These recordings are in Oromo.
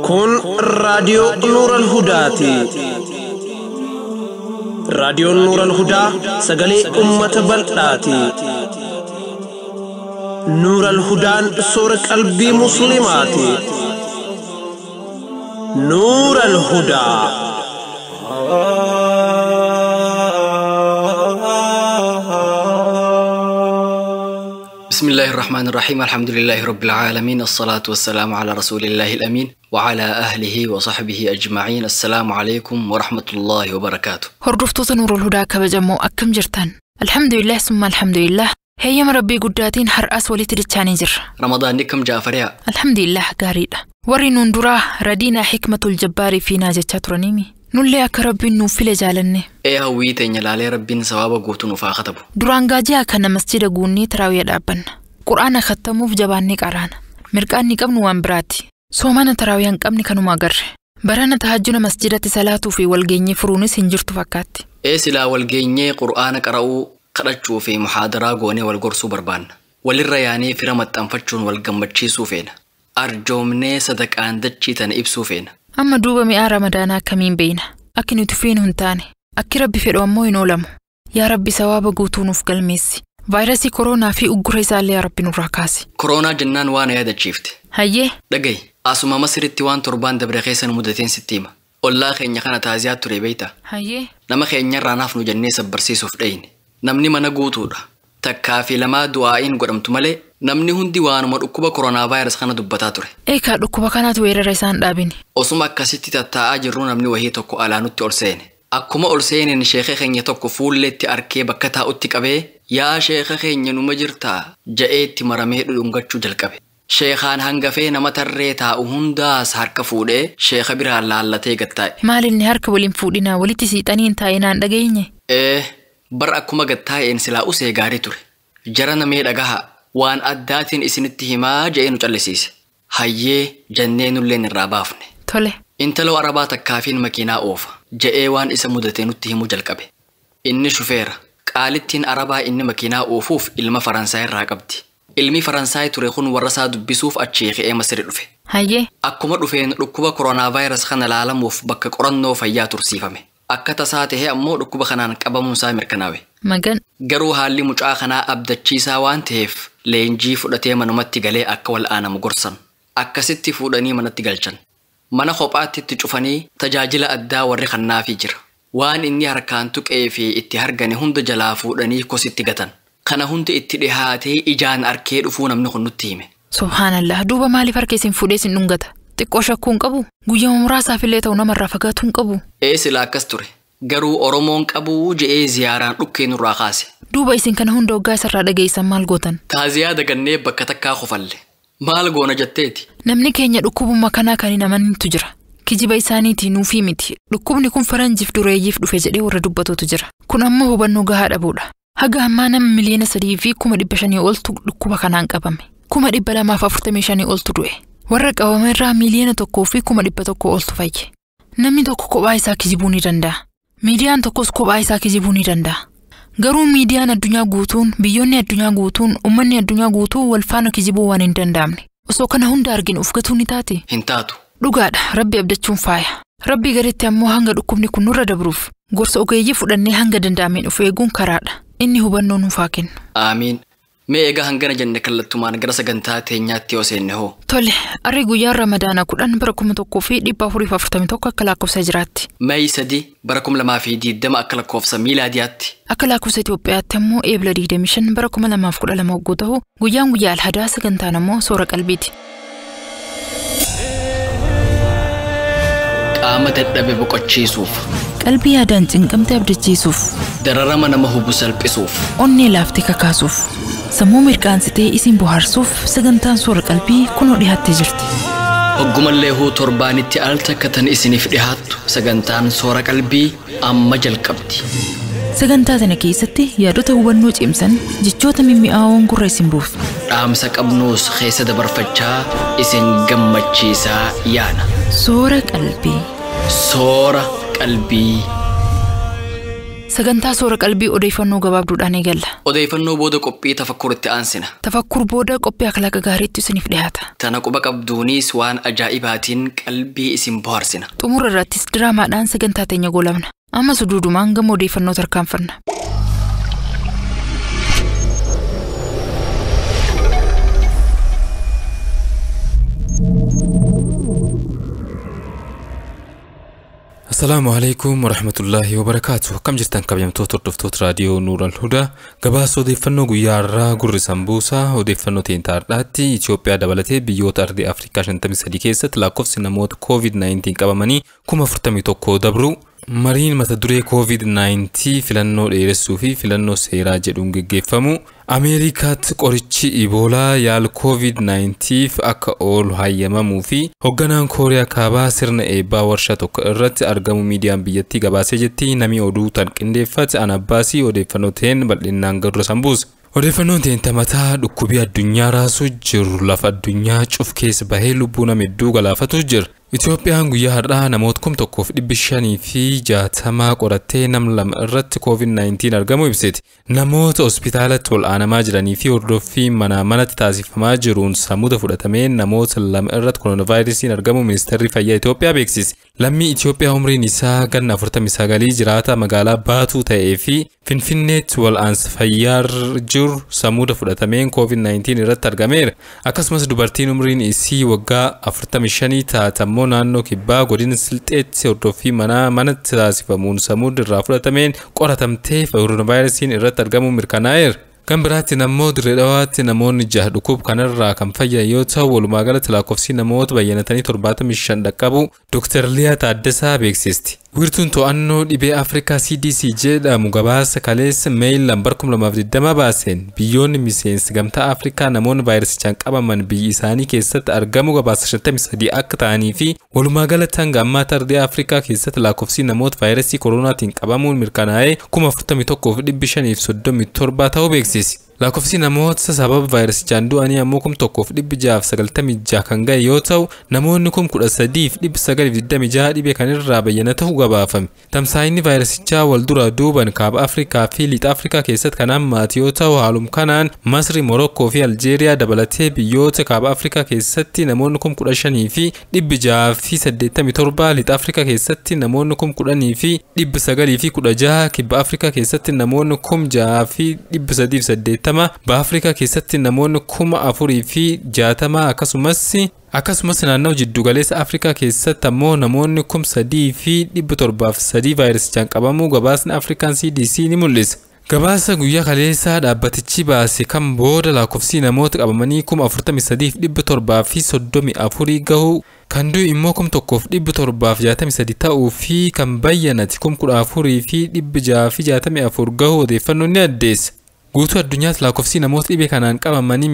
Kun raadiyoo Nuural Hudaati. Raadiyoon Nuural Hudaa sagalee uummata bal'aati. Nuural Hudaan soora qalbii Musliimaati. Nuural Hudaa. بسم الله الرحمن الرحيم، الحمد لله رب العالمين، الصلاة والسلام على رسول الله الأمين وعلى أهله وصحبه أجمعين. السلام عليكم ورحمة الله وبركاته. Hordoftoota Nuurul Hudaa kabajamoo, akkam jirtan? Alhamdulillah, summa alhamdulillah. Heeyyama Rabbii guddaatiin har'as walitti dachaanii jirra. رمضان كم جعفريا؟ Alhamdulillah, gaariidha. Warri nuun duraa radiinaa xikmatul jabbaarii fi naa jechaa turaniimi. Nullee akka Rabbiin nuuf file jaalanne. Ee, hawwii teenya laalee Rabbiin sawaaba guutuu nuuf haa katabu. Duraan gaajii kana masjida guunnee taraawiya dhaabbanna. Qur'aana khattamuuf jabaannee qaraana. Mirqaanni qabnu waan biraati. Soomana taraawiyaa hin qabne kanuma agarre. Barana tahajjuna masjidatti salaatuu fi walgeenyee furuunis hin jirtu fakkaatti. Ee, silaa walgeenyee qur'aana qara'uu, kadhachuu fi muhaadaraa goonee wal gorsuu barbaanna. Walirra yaanee fira maxxanfachuun wal gammachiisuu feena. Arjoomnee sadaqaan dachii tana ibsuu feena. Amma duuba mi'aa Ramadaanaa akkamiin beeyna? Akki nuti feenu hin taane. Akki Rabbi fedhu ammoo hin oolamu. Yaa Rabbi, sawaaba guutuu nuuf galmeessi. Vaayirasii koronaa fi uggura isaallee yaa Rabbi nurraa kaasi. Koronaa jennaan waan yaadachiifte. Hayyee. Dhagayi, asuma Masiritti waan torbaan dabre keessa nu mudateen sitti hima. Ollaa keenya kana taaziyaa ture, beeyta. Hayyee. Nama keenyarraa naaf nu jennee sabbarsiisuuf dhayne. Namni mana guutuudha. Takkaa fi lamaa du'aa'iin godhamtu malee namni hundi waanuma dhukkuba koronaa vaayirasi kana dubbataa ture. Eekaa, dhukkuba kanaatu weerara isaan dhaabini. Osuma akkasitti tattaa'aa jirru namni wahii tokko alaa nutti ol seene. Akkuma ol seeneen sheeka keenya tokko fuulleetti arkee bakka taa'utti qabee, "Yaa sheeka keenya, numa jirtaa?" ja'eetti maramee dhudhungachuu jalqabe. Sheekaan hangafee nama tarree taa'u hundaas harka fuudhee sheeka biraan laallatee gattaa'e. Maal inni harka waliin fuudhinaa, walitti siixanii hin taa'inaan dhageenye? Ee, bar akkuma gattaa'een silaa usee gaarii ture. "Jara namee, dhagaha, waan addaatiin isinitti himaa," je'ee nu callisiise. Hayyee jennee nulleen irraa baafne. Tole. "Intaloo Arabaa takkaafiin makiinaa oofa," je'ee waan isa mudate nutti himuu jalqabe. Inni shufeera. Qaalittiin Arabaa inni makiinaa oofuuf ilma Faransaay irraa qabdi. Ilmi Faransaay ture kun warra isaa dubbisuuf achii ka'ee Masiri dhufe. Hayyee. Akkuma dhufeen dhukkuba koronaa vaayirasi kana laalamuuf bakka qorannoo fayyaa tursiifame. Akka tasaa tahee ammoo dhukkuba kanaan qabamuun isaa mirkanaawe. Magan. Garuu haalli mucaa kanaa abdachiisaa waan ta'eef leenjii fudhatee manumatti galee akka wal'aanamu gorsan. Akkasitti fuudhanii manatti galchan. Mana kophaatti itti cufanii tajaajila addaa warri kannaafii jira. Waan inni harkaan tuqee fi itti hargane hunda jalaa fuudhanii kositti gatan. Kana hundi itti dhihaatee ijaan arkee dhufuu namni kun nutti hime. Subhaanallah, duuba maaliif harka isin fuudhee isin dhungata? Xiqqoo shakkuu hin qabu? Guyyaa muraasaaf illee ta'u namarraa fagaatuu hin qabu? Ee, silaa akkas ture. Garuu Oromoon qabuu je'ee ziyaaraan dhukkee nurraa kaase. Duuba isin kana hunda hoggaa isarraa dhageessan maal gootan? Taaziyaa dagannee bakka takkaa kofalle. Maal goona jetteeti? Namni keenya dhukkubuma kanaa kan hin amanintu jira. Kijiba isaaniitii nuufii miti. Dhukkubni kun faranjiif dureeyyiif dhufe jedhee warra dubbatutu jira. Kun ammoo hubannoo gahaa dhabuudha. Haga ammaa nama 3,500,000 oltu dhukkuba kanaan qabame. 245,000 oltu du'e. Warra qabame irraa 1,100,000 oltu fayye. Namni tokko kophaa isaa kijibuu ni danda'a. Miidiyaan tokkos kophaa isaa kijibuu ni danda'a. Garuu miidiyaan addunyaa guutuun, biyyoonni addunyaa guutuun, uummanni addunyaa guutuun wal faana kijibuu waan hin danda'amne. Osoo kana hunda arginu of gatuu ni taate? Hin taatu. Dhugaadha, Rabbi abdachuun faaya. Rabbii gaditti ammoo hanga dhukkubni kun nurra dabruuf gorsa ogeeyyii fudhannee hanga danda'ameen of eeguun karaadha. Inni hubannoo nuuf haa kennu. Aamiin. Mee egaa hangana jenne, kallattumaan gara sagantaa teenyaatti yoo seenne hoo? Tole, arri guyyaan Ramadaana 10 bara 1441 akka lakkoofsa jiraatti. May 3 bara 2020 akka lakkoofsa miilaadiyaatti. Akka lakkoofsa Itoophiyaatti ammoo Eebila 25 bara 2012 hogguu ta'u, guyyaan guyyaa Alhadaa, sagantaan ammoo soora qalbiiti. Qaama dadhabe boqochiisuuf, Qalbii yaadaan cinqamte abdachiisuuf, dararama nama hubu salphisuuf, onnee laaftee kakaasuuf, sammuu mirqaansitee isin bohaarsuuf sagantaan soora qalbii kunoo dhiyaattee jirti. Hoggumallee huu torbaanitti al takka tan isiniif dhihaattu sagantaan soora qalbii amma jalqabdi. Sagantaa tana keessatti yaadota hubannoo cimsan, jechoota mimmi'aawoon gurra isin buusu. Dhaamsa qabnuus keessa dabarfachaa isin gammachiisaa yaana. Soora qalbii. Soora qalbii. Sagantaa soora qalbii odeeffannoo gabaabduudhaan eegalla. Odeeffannoo booda qophii tafakkur itti aansina. Tafakkur booda qophii akhlaaqa gaariitti isiniif dhiyaata. Tana quba qabduunis waan ajaa'ibaatiin qalbii isin bohaarsina. Xumura irrattis diraamaadhaan sagantaa teenya goolabna. Amma suduudumaan gama odeeffannoo tarkaanfanna. Assalaamu alaikum warahmatullaahi wabarakaatu. Akkam jirtan kabajamtoota hordoftoota raadiyoo Nuur al-Hudaa. Gabaasa odeeffannoo guyyaa har'aa gurri sanbuusaa odeeffannoo teentaadhaatti Itoophiyaa dabalatee biyyoota ardii Afrikaa 53 keessatti lakkoofsi namoota COVID-19 qabamanii 41,000 dabru. Mariin mata duree COVID-19 filannoo dheeressuu fi filannoo seeraa jedhuun geggeeffamu. Ameerikaatti qorichi Iboolaa yaala COVID-19 akka oolu hayyamamuu fi hoogganaan Kooriyaa Kaabaa sirna eebbaa warshaa tokko irratti argamu miidiyaan biyyattii gabaasee jetti. Namni oduu tan qindeeffate Anabbaasii odeeffannoo ta'een bal'inaan gurra sanbuusa. Odeeffannoon teenta mataa dhukkubii addunyaa raasuu jiru lafa addunyaa cuf keessa bahee lubbuu nama hedduu galaafatu jira. Itoophiyaan guyyaa har'aa namoota 1560 qorattee nam lama irratti COVID-19 argamuu ibsiti. Namoota hospitaalatti ol aanamaa jiranii fi hordoffii manaa manatti taasifamaa jiruun samuuda fudhatamee namoota lama irratti koronaavaayirasiin argamuu ministeerri fayyaa Itoophiyaa beeksise. Lammii Itoophiyaa umriin isaa ganna 49 jiraata magaalaa Baatuu ta'ee fi Finfinneetti wal'aansa fayyaa jiru samuuda fudhatameen COVID-19 irratti argameera. Akkasumas dubartiin umriin isii waggaa 45 taate ammoo naannoo kibbaa godina Silxeetti hordoffii manaa manatti taasifamuun samuuda irraa fudhatameen qoratamtee koronaavaayirasiin irratti argamuu mirkanaa'eera. Kan biraatti ammoo dirree dhawaatti namoonni jaha dhukkuba kanarraa kan fayyan yoo ta'u walumaa galatti lakkoofsi namoota bayyanatanii 75 dhaqqabu Dr. Liyaa Taaddasaa beeksisti. Wiirtuun to'annoo dhibee Afrikaa CDC jedhamu gabaasa kaleessa Meeyil 2020 baaseen biyyoonni miseensi gamtaa Afrikaa namoonni vaayirasichaan qabaman biyyi isaanii keessatti argamu gabaasa 53 akka ta'anii fi walumaa galatti hanga ammaatti ardii Afrikaa keessatti lakkoofsi namoota vaayirasii koronaatiin qabamuun mirkanaa'ee 41,537 ta'uu beeksise. Lakkoofsi namoota sababa vaayirasichaan du'anii ammoo 1,696 kan ga'e yoo ta'u namoonni 13,926 dhibee kanarraa bayyana ta'uu gabaafame. Tamsaa'inni vaayirasichaa wal dura duuban kaaba Afrikaa fi lixa Afrikaa keessatti kan hammaate yoo ta'u haaluma kanaan Masri, Morokkoo fi Aljeeriyaa dabalatee biyyoota kaaba Afrikaa keessatti namoonni 15,687 lixa Afrikaa keessatti namoonni 10,916 kibba Afrikaa keessatti namoonni 6,380 baha Afrikaa keessatti namoonni 4,060 akkasumas naannoo jiddugaleessa Afrikaa keessatti ammoo namoonni 3,703 vaayirasichaan qabamuu gabaasni Afrikaan CDC ni mul'isa. Gabaasa guyyaa kaleessaa dhaabbatichi baase kan booda lakkoofsi namoota qabamanii 43,734 gahu kan du'e immoo 1,763 ta'uu fi kan bayyanate 14,664 gahu odeeffannoon ni addeessa. Guutuu addunyaatti lakkoofsi namoota dhibee kanaan qabamanii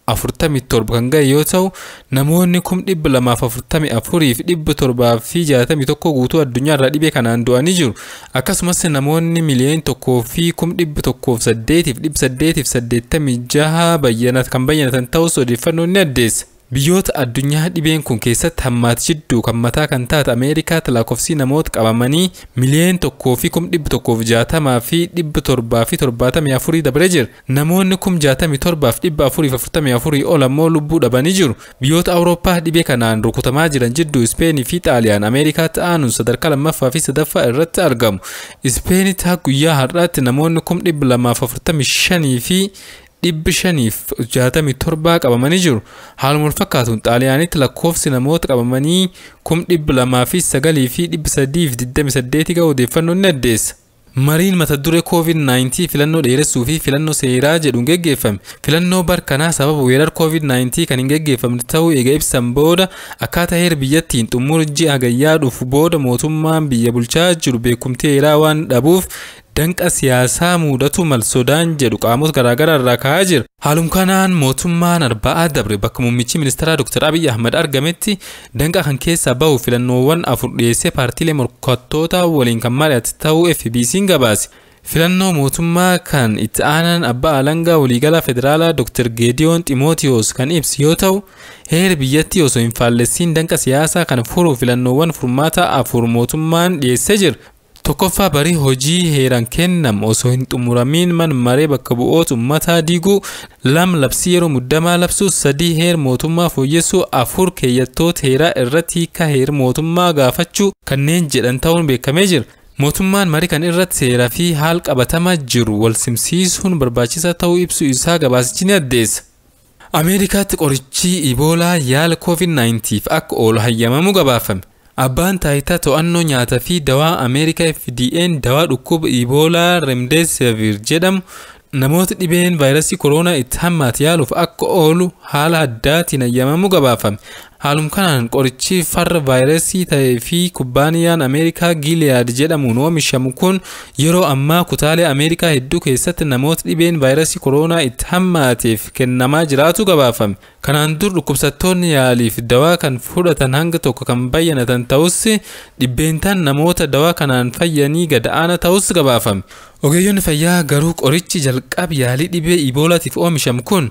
3,483,347 kan ga'e yoo ta'u namoonni 244,761 guutuu addunyaarraa dhibee kanaan du'anii jiru. Akkasumas namoonni 1,108,886 kan bayyanatan ta'us odeeffannoon ni addeessa. Biyyoota addunyaa dhibeen kun keessatti hammaate jidduu kan mataa kan taate Ameerikaatti lakkoofsi namoota qabamanii 1,160,774 dabaree jira. Namoonni 67,444 ol ammoo lubbuu dhabanii jiru. Biyyoota Awurooppaa dhibee kanaan rukutamaa jiran jidduu Ispeenii fi Xaaliyaan Ameerikaatti aanuun sadarkaa lammaffaa fi sadaffaa irratti argamu. Ispeenitti guyyaa har'aatti namoonni 245 fi 567 qabamanii jiru. Haaluma wal fakkaatuun Xaaliyaanitti lakkoofsi namoota qabamanii 209,328 ga'u odeeffannoon ni addeessa. Mariin mata duree COVID-19 filannoo dheeressuu fi filannoo seeraa jedhuun geggeeffame. Filannoo barkanaa sababa weerara COVID-19 kan hin geggeeffamne ta'uu eega ibsan booda akkaataa heera biyyattiin xumura ji'a hagayyaa dhufu booda mootummaan biyya bulchaa jiru beekumtii heeraa waan dhabuuf danqa siyaasaa mudatu mal sodaan jedhu qaamota garaagaraa irraa ka'aa jira. Haaluma kanaan mootummaan Arba'aa dabre bakka muummichi ministeeraa Dr. Abiy Ahmed argametti danqa kan keessaa bahu filannoowwan afur dhiyeessee paartiilee morkattoota waliin kan mari'ate ta'uu FBC'n gabaase. Filannoo mootummaa kan itti aanaan abbaa alangaa waliigalaa federaalaa Dr. Geediyoon Ximootiyoos kan ibsu yoo ta'u, heera biyyattii osoo hin faallessiin danqa siyaasaa kana furuuf filannoowwan furmaataa 4 mootummaan dhiyeessee jira. Tokkoffaa, barii hojii heeraan kennamu osoo hin xumuramiin mana maree bakka bu'oota uummataa diiguu. 2, labsii yeroo muddamaa labsuu. 3, heera mootummaa fooyyessuu. 4, keeyyattoota heeraa irratti hiika heera mootummaa gaafachuu kanneen jedhan ta'uun beekamee jira. Mootummaan marii kan irratti seeraa fi haal qabatamaa jiru wal simsiisuun barbaachisaa ta'uu ibsu isaa gabaasichi ni addeessa. Ameerikaatti qorichi Iboolaa yaala COVID-19f akka oolu hayyamamuu gabaafame. Abbaan taayitaa to'annoo nyaataa fi dawaa Ameerikaa FDA'n dawaa dhukkuba Iboolaa Remdesivir jedhamu namoota dhibeen vaayirasii koronaa itti hammaate yaaluuf akka oolu haala addaatiin hayyamamuu gabaafame. Haaluma kanaan qorichi farra vaayirasii ta'ee fi kubbaaniyaan Ameerikaa Gilead jedhamuun oomishamu kun yeroo ammaa kutaalee Ameerikaa hedduu keessatti namoota dhibeen vaayirasii koronaa itti hammaateef kennamaa jiraatu gabaafame. Kanaan dur dhukkubsattoonni yaaliif dawaa kan fudhatan hanga tokko kan bayyanatan ta'us dhibbeentaan namoota dawaa kanaan fayyanii gad aanaa ta'us gabaafame. Ogeeyyonni fayyaa garuu qorichi jalqaba yaalii dhibee Iboolaatiif oomishamu kun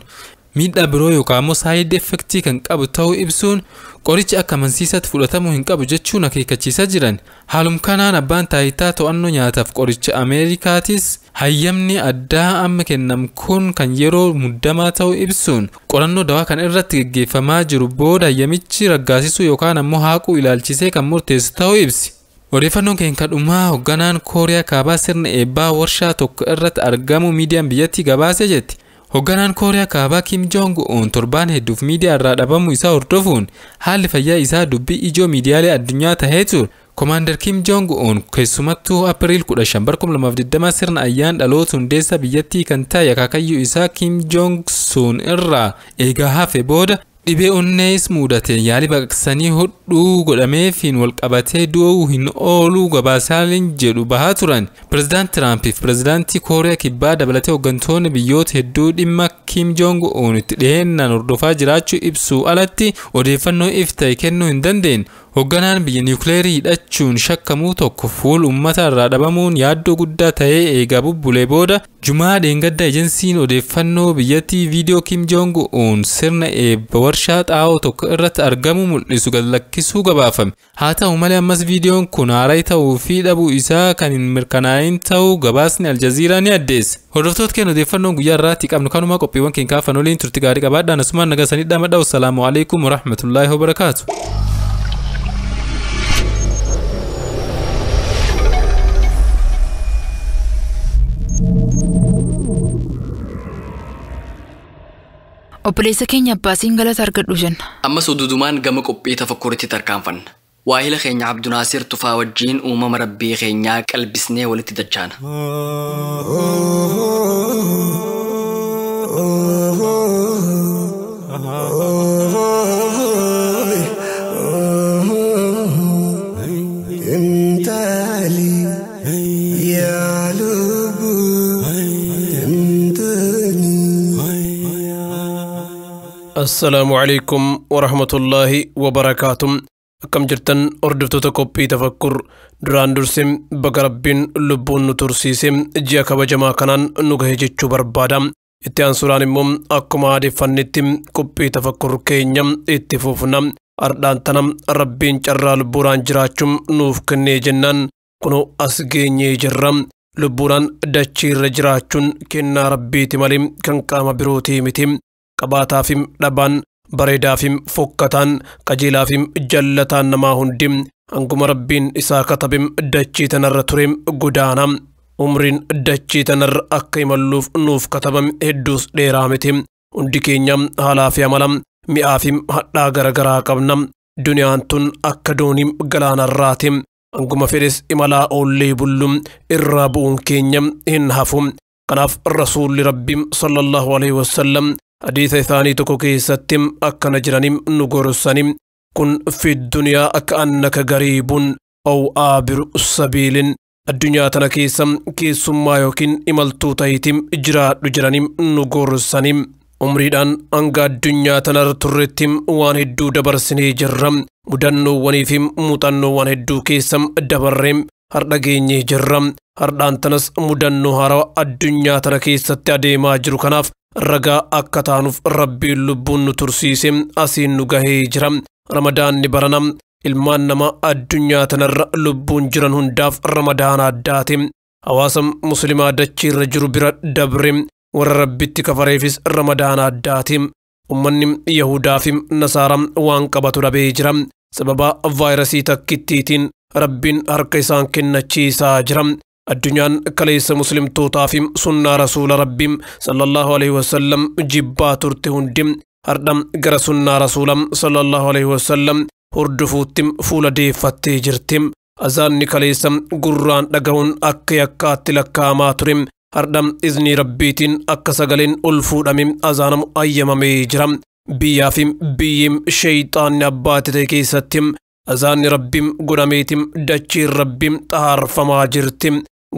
miidhaa biroo yookaan immoo saayid effektii kan qabu ta'uu ibsuun qorichi akka amansiisaatti fudhatamuu hin qabu jechuun akeekkachiisaa jiran. Haaluma kanaan abbaan taayitaa to'annoo nyaataaf qoricha Ameerikaatis hayyamni addaa amma kennamu kun kan yeroo muddamaa ta'uu ibsuun qorannoo dawaa kan irratti geggeeffamaa jiru booda hayyamichi raggaasisuu yookaan ammoo haaquu ilaalchisee kan murteessu ta'uu ibsi. Odeeffannoon keenya dhumaa hoogganaan Kooriyaa Kaabaa sirna eebbaa warshaa tokko irratti argamu miidiyaan biyyattii gabaasee jetti. Hoogganaan Kooriyaa Kaabaa Kim Jong Un torbaan hedduuf miidiyaa irraa dhabamuu isaa hordofuun haalli fayyaa isaa dubbii ijoo miidiyaalee addunyaa tahee ture. Komaander Kim Jong Un keessumattuu Apiriil 15, 2020 sirna ayyaana dhaloota hundeessaa biyyattii kan ta'e akaakayyuu isaa Kim Jong Sun irraa eegaa hafe booda dhibee onnees mudate yaalii baqaqsanii hodhuu godhameefiin walqabatee du'uu hin ooluu gabaasaaleen jedhu bahaa turan. Pireezidaant Tiraamp fi pireezidaantii Kooriyaa Kibbaa dabalatee hooggantoonni biyyoota hedduu dhimma Kim Jong Un itti dhiyeenyaan hordofaa jiraachuu ibsuu alatti odeeffannoo ifa ta'e kennuu hin dandeenye. Hoogganaan biyya niwukileerii hidhachuun shakkamuu tokko fuula uummata irraa dhabamuun yaaddoo guddaa ta'ee eegaa bubbulee booda Jumaa dheengadda ejensiin odeeffannoo biyyattii viidiyoo Kim Jong Un sirna eebba warshaa xaa'oo tokko irratti argamu mul'isu gad lakkisuu gabaafame. Haa ta'u malee ammas viidiyoon kun haaraa ta'uu fi dhabuu isaa kan hin mirkanaa'in ta'uu gabaasni Aljaziiraa ni addeessa. Hordoftoota keenya odeeffannoon guyyaa irraatti qabnu kanuma qophiiwwan keenya kaafan waliin turtii gaarii qabaadhaan asumaan nagaa sanii dhamadha. Wassalaamu alaikum warahmatullaahi wabarakaatu. Obboleessa keenya Abbaasiin galata argadhu jenna. Ammas ududumaan gama qophii tafakkuritti tarkaanfanna. Waahila keenya Abdunaasir Tufaa wajjiin uumama rabbii keenyaa qalbisnee walitti dachaana. السلام عليكم ورحمة الله وبركاته. Akkam jirtan hordoftoota qophii tafakkur duraan dursim baga rabbiin lubbuun nu tursiise ji'a kabajamaa kanaan nu gahe jechuu barbaada. Itti aansuudhaan immoo akkuma aadeffannetti qophii tafakkur keenya itti fufna. Ardhaan tana rabbiin carraa lubbuudhaan jiraachuun nuuf kennee jennaan kunoo as geenyee jirra. Lubbuudhaan dachiirra jiraachuun kennaa rabbiiti malee kan qaama birootii miti. Qabaataafim dhabaan bareedaafim fokkataan qajeelaafim jallataan namaa hundi hanguma rabbiin isaa katabim dachii tanarra ture godaana. Umriin dachii tanarra akka imalluuf nuuf katabame hedduus dheeraa miti. Hundi keenya haalaa fi amala mi'aafim hadhaa garagaraa qabna. Duniyaan tun akka doonii galaanarraati. Hanguma fedhes imalaa oollee bullu irraa bu'uun keenya hin hafu. Kanaaf rasuulli rabbi sallallahu alaihi wasallam hadiisa isaanii tokko keessatti akkana jiraniin nu gorsani. Kun fi duniyaa akka annaka gariibun aw aabiru sabiilin addunyaa tana keessa keessummaa yookiin imaltuu ta'iitiin jiraadhu jiraniin nu gorsani. Umriidhaan hanga addunyaa tanarra turretti waan hedduu dabarsinee jirra. Mudannoowwanii fi muuxannoowwan hedduu keessa dabarre. Har'a geenyee jirra. Hardhaan tanas mudannoo haarawaa addunyaa tana keessatti adeemaa jiru kanaaf ragaa akka taanuuf Rabbiin lubbuun nu tursiise asiin nu gahee jira. Ramadaanni barana ilmaan namaa addunyaa tanarra lubbuun jiran hundaaf ramadaana addaati. Hawaasa musliimaa dachiirra jiru bira dabre warra Rabbitti kafareefis ramadaana addaati. Ummanni Yahudaa fi Nasaaraa waan qabatu dhabee jira. Sababa vaayirasii takkittiitiin Rabbiin harka isaan kennachiisaa jira. Addunyaan kaleessa muslimtootaa fi sunnaa rasuula Rabbii sallallahu alaihi wasallam jibbaa turte hundi hardha gara sunnaa rasuula sallallahu alaihi wasallam hordofuutti fuula deeffattee jirti. Azaanni kaleessa gurraan dhagahuun akka yakkaatti lakkaa'amaa ture. Hardha iznii Rabbiitiin akka sagaleen ol fuudhame azaanamu ayyamamee jira. Biyyaa fi biyyiin sheeyxaanni abbaate ta'e keessatti azaanni Rabbiin godhameetiin dachiin Rabbiin xaarfamaa jirti.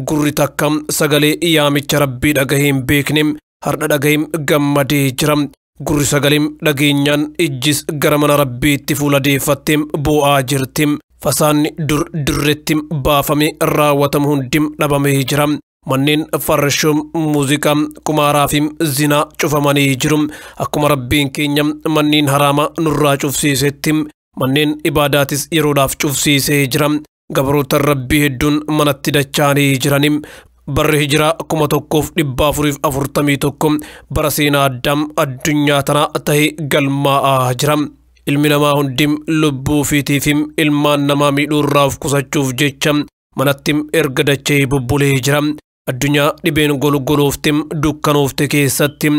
Gurri takka sagalee yaamicha Rabbii dhagahee hin beekne hardha dhagahee gammadee jira. Gurri sagalee dhageenyaan ijjis gara mana Rabbiitti fuula deeffattee boo'aa jirti. Fasaanni dur dirretti baafamee raawwatamu hundi dhabamee jira. Manneen farshoo, muuziqaa, qumaaraa fi zinaa cufamanii jiru. Akkuma Rabbiin keenya manneen haraamaa nurraa cufsiisetti manneen ibaadaatis yeroodhaaf cufsiisee jira. Gabroota Rabbii hedduun manatti dachaanii jirani. Barri hijiraa 1441 bara seenaa addaam addunyaa tanaa ta'e galmaa'aa jira. Ilmi namaa hundi lubbuu fiitiif ilmaan namaa miidhuurraa of qusachuuf jecha manatti erga dachee bubbulee jira. Addunyaa dhibeen golgoloofte dukkanoofte keessatti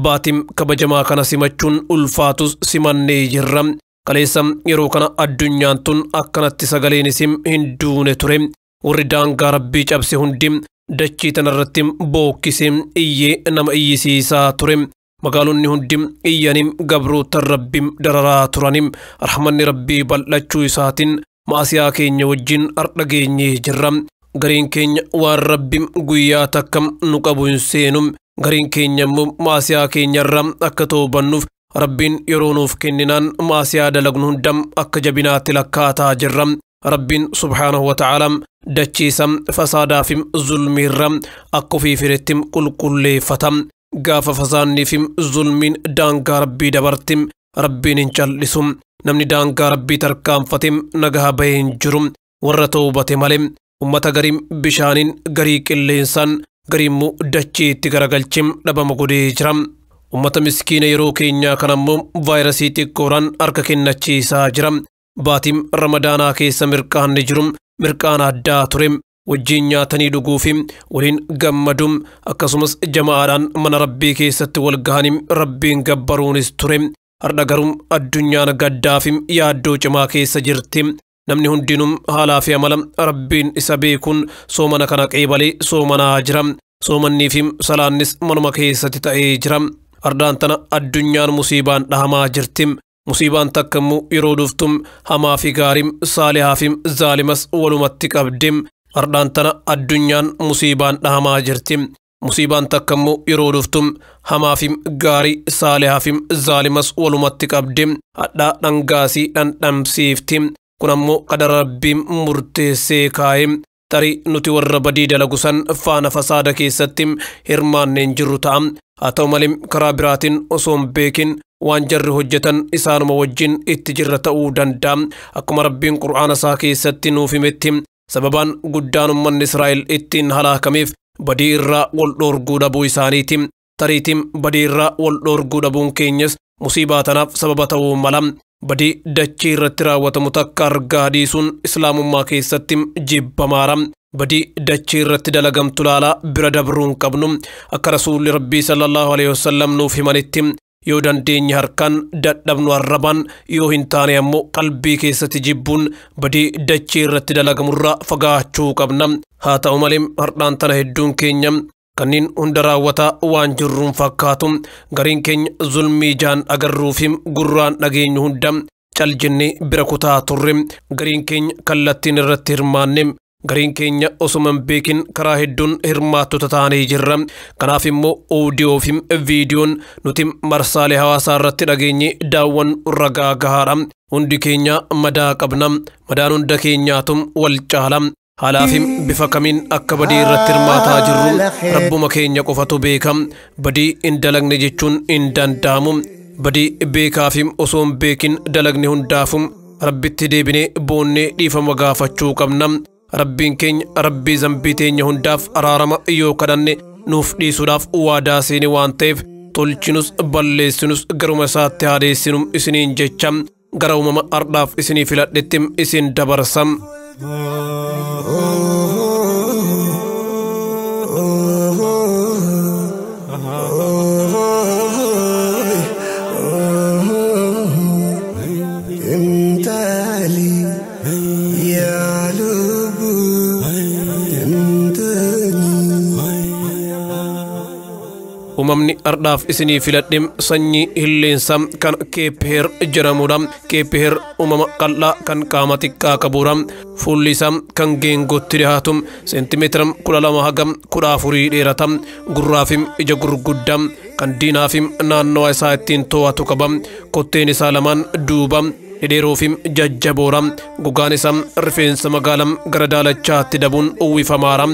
baatiin kabajamaa kana simachuun ulfaatus simannee jirra. Kaleessa yeroo kana addunyaan tun akkanatti sagaleen isin hin duune ture. Warri daangaa Rabbii cabse hundi dachii tanarratti bookkisee iyyee nama iyyisiisaa ture. Magaalonni hundi iyyanii gabroota Rabbii dararaa turani. Rahmanni Rabbii bal'achuu isaatiin maasiyaa keenya wajjin har'a geenyee jirra. Gariin keenya waan Rabbi guyyaa takka nu qabu hin seenu. Gariin keenya immoo maasiyaa keenyarra akka toobannuuf Rabbiin yeroo nuuf kenninaan maasiyaa dalagnu hunda akka jabinaatti lakkaataa jirra. Rabbiin subhaanahu wa ta'aala dachiisa fasaadaa fi zulmiirra akka ofii fedhetti qulqulleeffata. Gaafa fasaannii fi zulmiin daangaa Rabbii dabarti Rabbiin hin cal'isu. Namni daangaa Rabbii tarkaanfate nagaha bahee hin jiru. Warra toobate malee ummata gariin bishaaniin, garii qilleensaan, garii immoo dachiitti garagalchee dhabama godhee jira. Ummata miskiina yeroo keenyaa kana immoo vaayirasii xiqqoodhaan harka kennachiisaa jira. Baatiin ramadaanaa keessa mirqaanni jiru mirqaana addaa ture. Wajjin nyaatanii dhuguu fi waliin gammaduun akkasumas jamaadhaan mana Rabbii keessatti wal gahanii Rabbiin gabbaruunis ture. Har'a garuu addunyaan gaddaa fi yaaddoo cimaa keessa jirti. Namni hundinuu haalaa fi amala Rabbiin isa beekuun soomana kana qeebalee soomanaa jira. Soomannii fi salaannis manuma keessatti ta'ee jira. Ardaan tana addunyaan musiibaan dhahamaa jirti. Musiibaan takka immoo yeroo dhuftu hamaa fi gaariin, saalihaa fi zaalimas walumatti qabdi. Ardaan tana addunyaan musiibaan dhahamaa jirti. Musiibaan takka immoo yeroo dhuftu hamaa fi gaarii, saalihaa fi zaalimas walumatti qabdi. Hadhaa dhangaasii dhandhamsiifti. Kun ammoo qadara Rabbiin murteessee kaa'e. Tarii nuti warra badii dalagu san faana fasaada keessatti hirmaanneen jirru ta'a. Haa ta'u malee karaa biraatiin osoo hin beekin waan jarri hojjetan isaanuma wajjin itti jirra ta'uu danda'a. Akkuma Rabbiin Qur'aana isaa keessatti nuuf himetti sababaan guddaan ummanni Israa'el ittiin halaakameef badii irraa wal dhoorguu dhabuu isaaniiti. Tariitiin badii irraa wal dhoorguu dhabuun keenyas musiibaa tanaaf sababa ta'uu mala. Badii dachii irratti raawwatamu takka argaa dhiisuun islaamummaa keessatti jibbamaara. Badii dachii irratti dalagamtu laalaa bira dabruu hin qabnu. Akka rasuulli Rabbii sallallahu alaihi wasallam nuuf himanitti yoo dandeenye harkaan dadhabnu arrabaan, yoo hin taane ammoo qalbii keessatti jibbuun badii dachii irratti dalagamurraa fagaachuu qabna. Haa ta'u malee hardhaan tana hedduun keenya kanneen hunda raawwataa waan jirruun fakkaatu. Gariin keenya zulmii jaan agarruu fi gurraan dhageenyu hunda cal jennee bira kutaa turre. Gariin keenya kallattiin irratti hirmaanne. Gariin keenya osuma hin beekin karaa hedduun hirmaattota taanee jirra. Kanaaf immoo oodiyoo fi viidiyoon nuti marsaalee hawaasaa irratti dhageenye daawwan ragaa gahaadha. Hundi keenya madaa qabna. Madaan hunda keenyaatum wal caala. Haalaa fi bifa kamiin akka badii irratti hirmaataa jirru rabbuma keenya qofatu beeka. Badii hin dalagne jechuun hin danda'amu. Badii beekaa fi osoo hin beekin dalagne hundaafu rabbitti deebinee boonnee dhiifama gaafachuu qabna. Rabbiin keenya rabbii zambii teenya hundaaf araarama yoo kadhanne nuuf dhiisuudhaaf waadaa seene waan ta'eef tolchinus balleessinus garuma isaatti haadeessinu isiniin jecha gara uumama ardhaaf isinii filadhetti isin dabarsa. Uumamni ardhaaf isinii filadhe sanyii hilleensaa kan keepheer jedhamudha. Keepheer uumama qal'aa kan qaama xiqqaa qabudha. Fuulli isaa kan geengootti dhiyaatu seentimeetira 12 haga 14 dheerata. Gurraa fi ija gurguddaa kan diinaa fi naannawa isaa ittiin to'atu qaba. Kotteen isaa lamaan duuba dhedheeroo fi jajjaboodha. Gogaan isaa rifeensa magaalaa gara daalachaatti dabuun uwwifamaadha.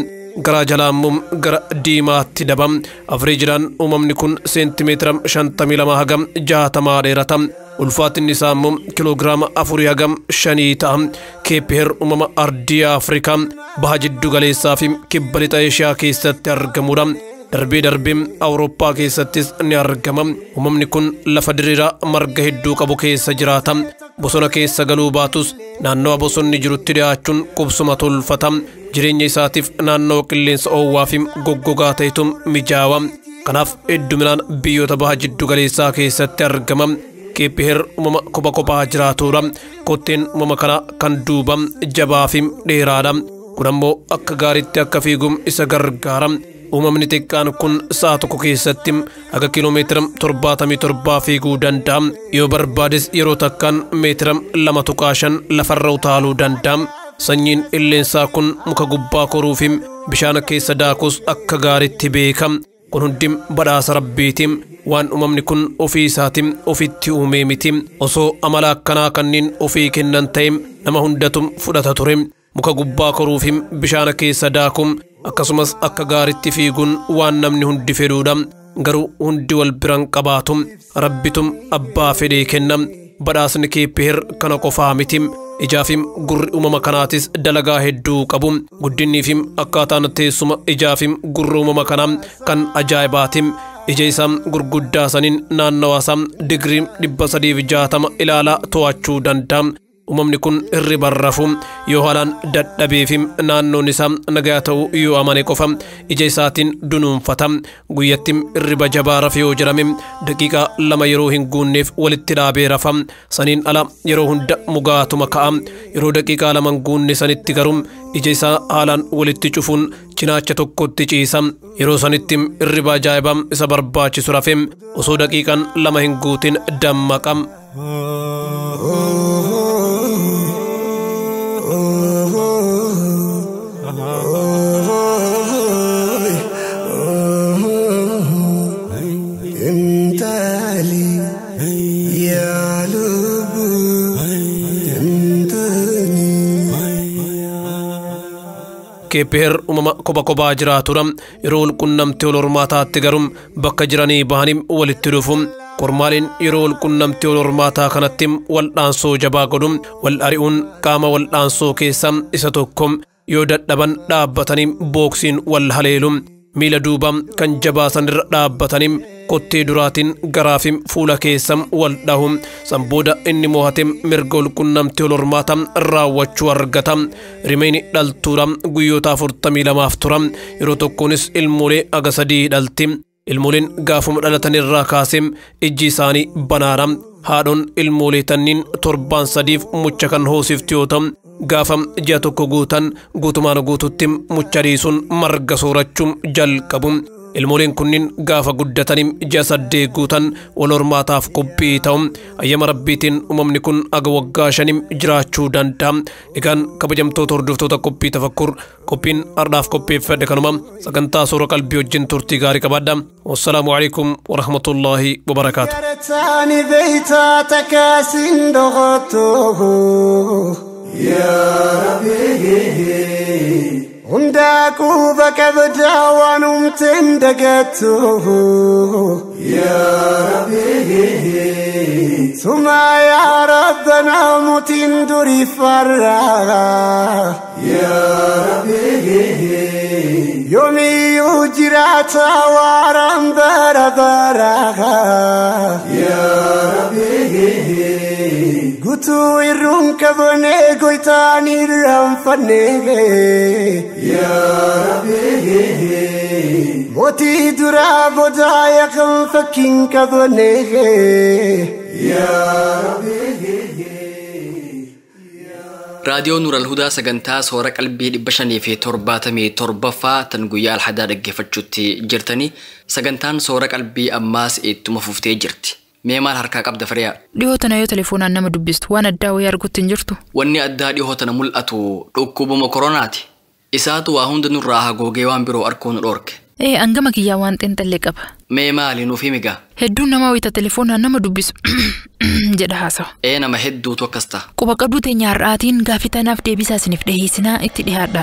Garaa jalaa immoo gara diimaatti daba. Afreejidhaan uumamni kun seentimeetira 52 haga 60 dheerata. Ulfaatinni isaa immoo kiloogiraama 4 haga 5 ta'a. Keepheer uumama ardii Afrikaa baha jiddu galeessaa fi kibba lixa Eeshiyaa keessatti argamudha. Darbee darbee Awurooppaa keessattis ni argama. Uumamni kun lafa diriiraa marga hedduu qabu keessa jiraata. Bosona keessa galuu baatus naannawa bosonni jirutti dhiyaachuun qubsuma tolfata. Jireenya isaatiif naannawa qilleensa oowwaa fi goggogaa ta'etu mijaawa. Kanaaf hedduminaan biyyoota baha jiddu galeessaa keessatti argama. Keepheer uumama kopha kophaa jiraatudha. Kotteen uumama kanaa kan duuba jabaa fi dheeraadha. Kun ammoo akka gaariitti akka fiigu isa gargaara. Uumamni xiqqaan kun sa'a tokko keessatti haga kiiloomeetira 77 fiiguu danda'a. Yoo barbaades yeroo takkaan meetira 2.5 lafarra utaaluu danda'a. Sanyiin illeensaa kun muka gubbaa koruu fi bishaan keessa daakus akka gaariitti beeka. Kun hundi badhaasa rabbiiti. Waan uumamni kun ofii isaatiin ofitti uumee miti. Osoo amala akkanaa kanneen ofii kennan ta'e nama hundatu fudhata ture. Muka gubbaa koruu fi bishaan keessa daakuun akkasumas akka gaariitti fiiguun waan namni hundi fedhuudha. Garuu hundi wal biran qabaatu. Rabbitum abbaa fedhee kenna. Badhaasni keepheer kana qofaa miti. Ijaa fi gurri uumama kanaatis dalagaa hedduu qabu. Guddinni fi akkaataan teessuma ijaa fi gurra uumama kanaa kan ajaa'ibaati. Ija isaa gurguddaa saniin naannawa isaa digirii 360 ilaalaa to'achuu danda'a. Uumamni kun hirriba rafu yoo haalaan dadhabee fi naannoon isaa nagaa ta'uu yoo amane qofa ija isaatiin dunuunfata. Guyyatti hirriba jabaa rafe yoo jedhame daqiiqaa 2 yeroo hin guunneef walitti dhaabee rafa. Saniin ala yeroo hunda mugaatuma ka'a. Yeroo daqiiqaa 2 hin guunne sanitti garuu ija isaa haalaan walitti cufuun cinaacha tokkotti ciisa. Yeroo sanitti hirriba ajaa'ibaa isa barbaachisu rafe osoo daqiiqaan 2 hin guutin dammaqa. Keepheer uumama kopha kophaa jiraatudha. Yeroo wal qunnamtii wal hormaataatti garuu bakka jiranii bahanii walitti dhufu. Kormaaleen yeroo wal qunnamtii wal hormaataa kanatti wal dhaansoo jabaa godhu. Wal ari'uun qaama wal dhaansoo keessaa isa tokko. Yoo dadhaban dhaabbatanii booksiin wal haleelu. Miila duuba kan jabaa sanirra dhaabbatanii kottee duraatiin garaa fi fuula keessa wal dhahu. San booda inni mo'ate mirga wal qunnamtii wal hormaata raawwachuu argata. Rimeenyi dhaltuudha guyyoota 42 tura. Yeroo tokkoonis ilmoolee haga 3 dhalti. Ilmooleen gaafuma dhalatan irraa kaasee ijji isaanii banaadha. Haadhoon ilmoolee tanniin torbaan 3 mucha kan hoosifti yoo ta'u gaafa ji'a tokko guutan guutumaan guututti mucha dhiisuun marga soorachuu jalqabu. Ilmooleen kunniin gaafa guddatanii ji'a 8 guutan wal hormaataaf qophii ta'u. Ayyama rabbiitiin uumamni kun haga waggaa 5 jiraachuu danda'a. Egaan kabajamtoota hordoftoota qophii tafakkur qophiin ardhaaf qopheeffadhe kanuma. Sagantaa soora qalbii wajjin turtii gaarii qabaadha. Wassalaamu alaikum warahmatullaahi wabarakaatu. يا ربي. Hundaa quba qabdaa waan uumteen dagattu. Yaa Rabbi Suma yaa Rabbana mootiin durii farraa. Yaa Rabbi Yoomiyyuu jiraata waaraan bara baraa. Yaa Rabbi Guutuu irruun qabnee goytaan irraanfannee. Yaa Rabbi Mootii duraa boodaa yaqan fakkiin qabnee. Yaa Rabbi. Raadiyoo Nuural Hudaa sagantaa soora qalbii 577ffaa tan guyyaa alhadaa dhaggeeffachuutti jirtanii sagantaan soora qalbii ammaas ittuma fuftee jirti. Mee maal harkaa qabda Firiyaa? Dhihoo tana yoo telefoonaan nama dubbistu waan addaa wayii arguutti hin jirtu. Wanni addaa dhihoo tana mul'atu dhukkubuma koronaati. Isaatu waa hunda nurraa hagoogee waan biroo arguu nu dhoorke. Hangama kiyyaa waan xiinxallee qaba. Mee maali nuuf himi gaa? Hedduun namaa wayita telefoonaan nama dubbisu jedha haasawa. Nama hedduutu akkas ta'a. Quba qabduu teenya har'aatiin gaaffii tanaaf deebisaa isiniif dhiheessinaa itti dhiyaadha.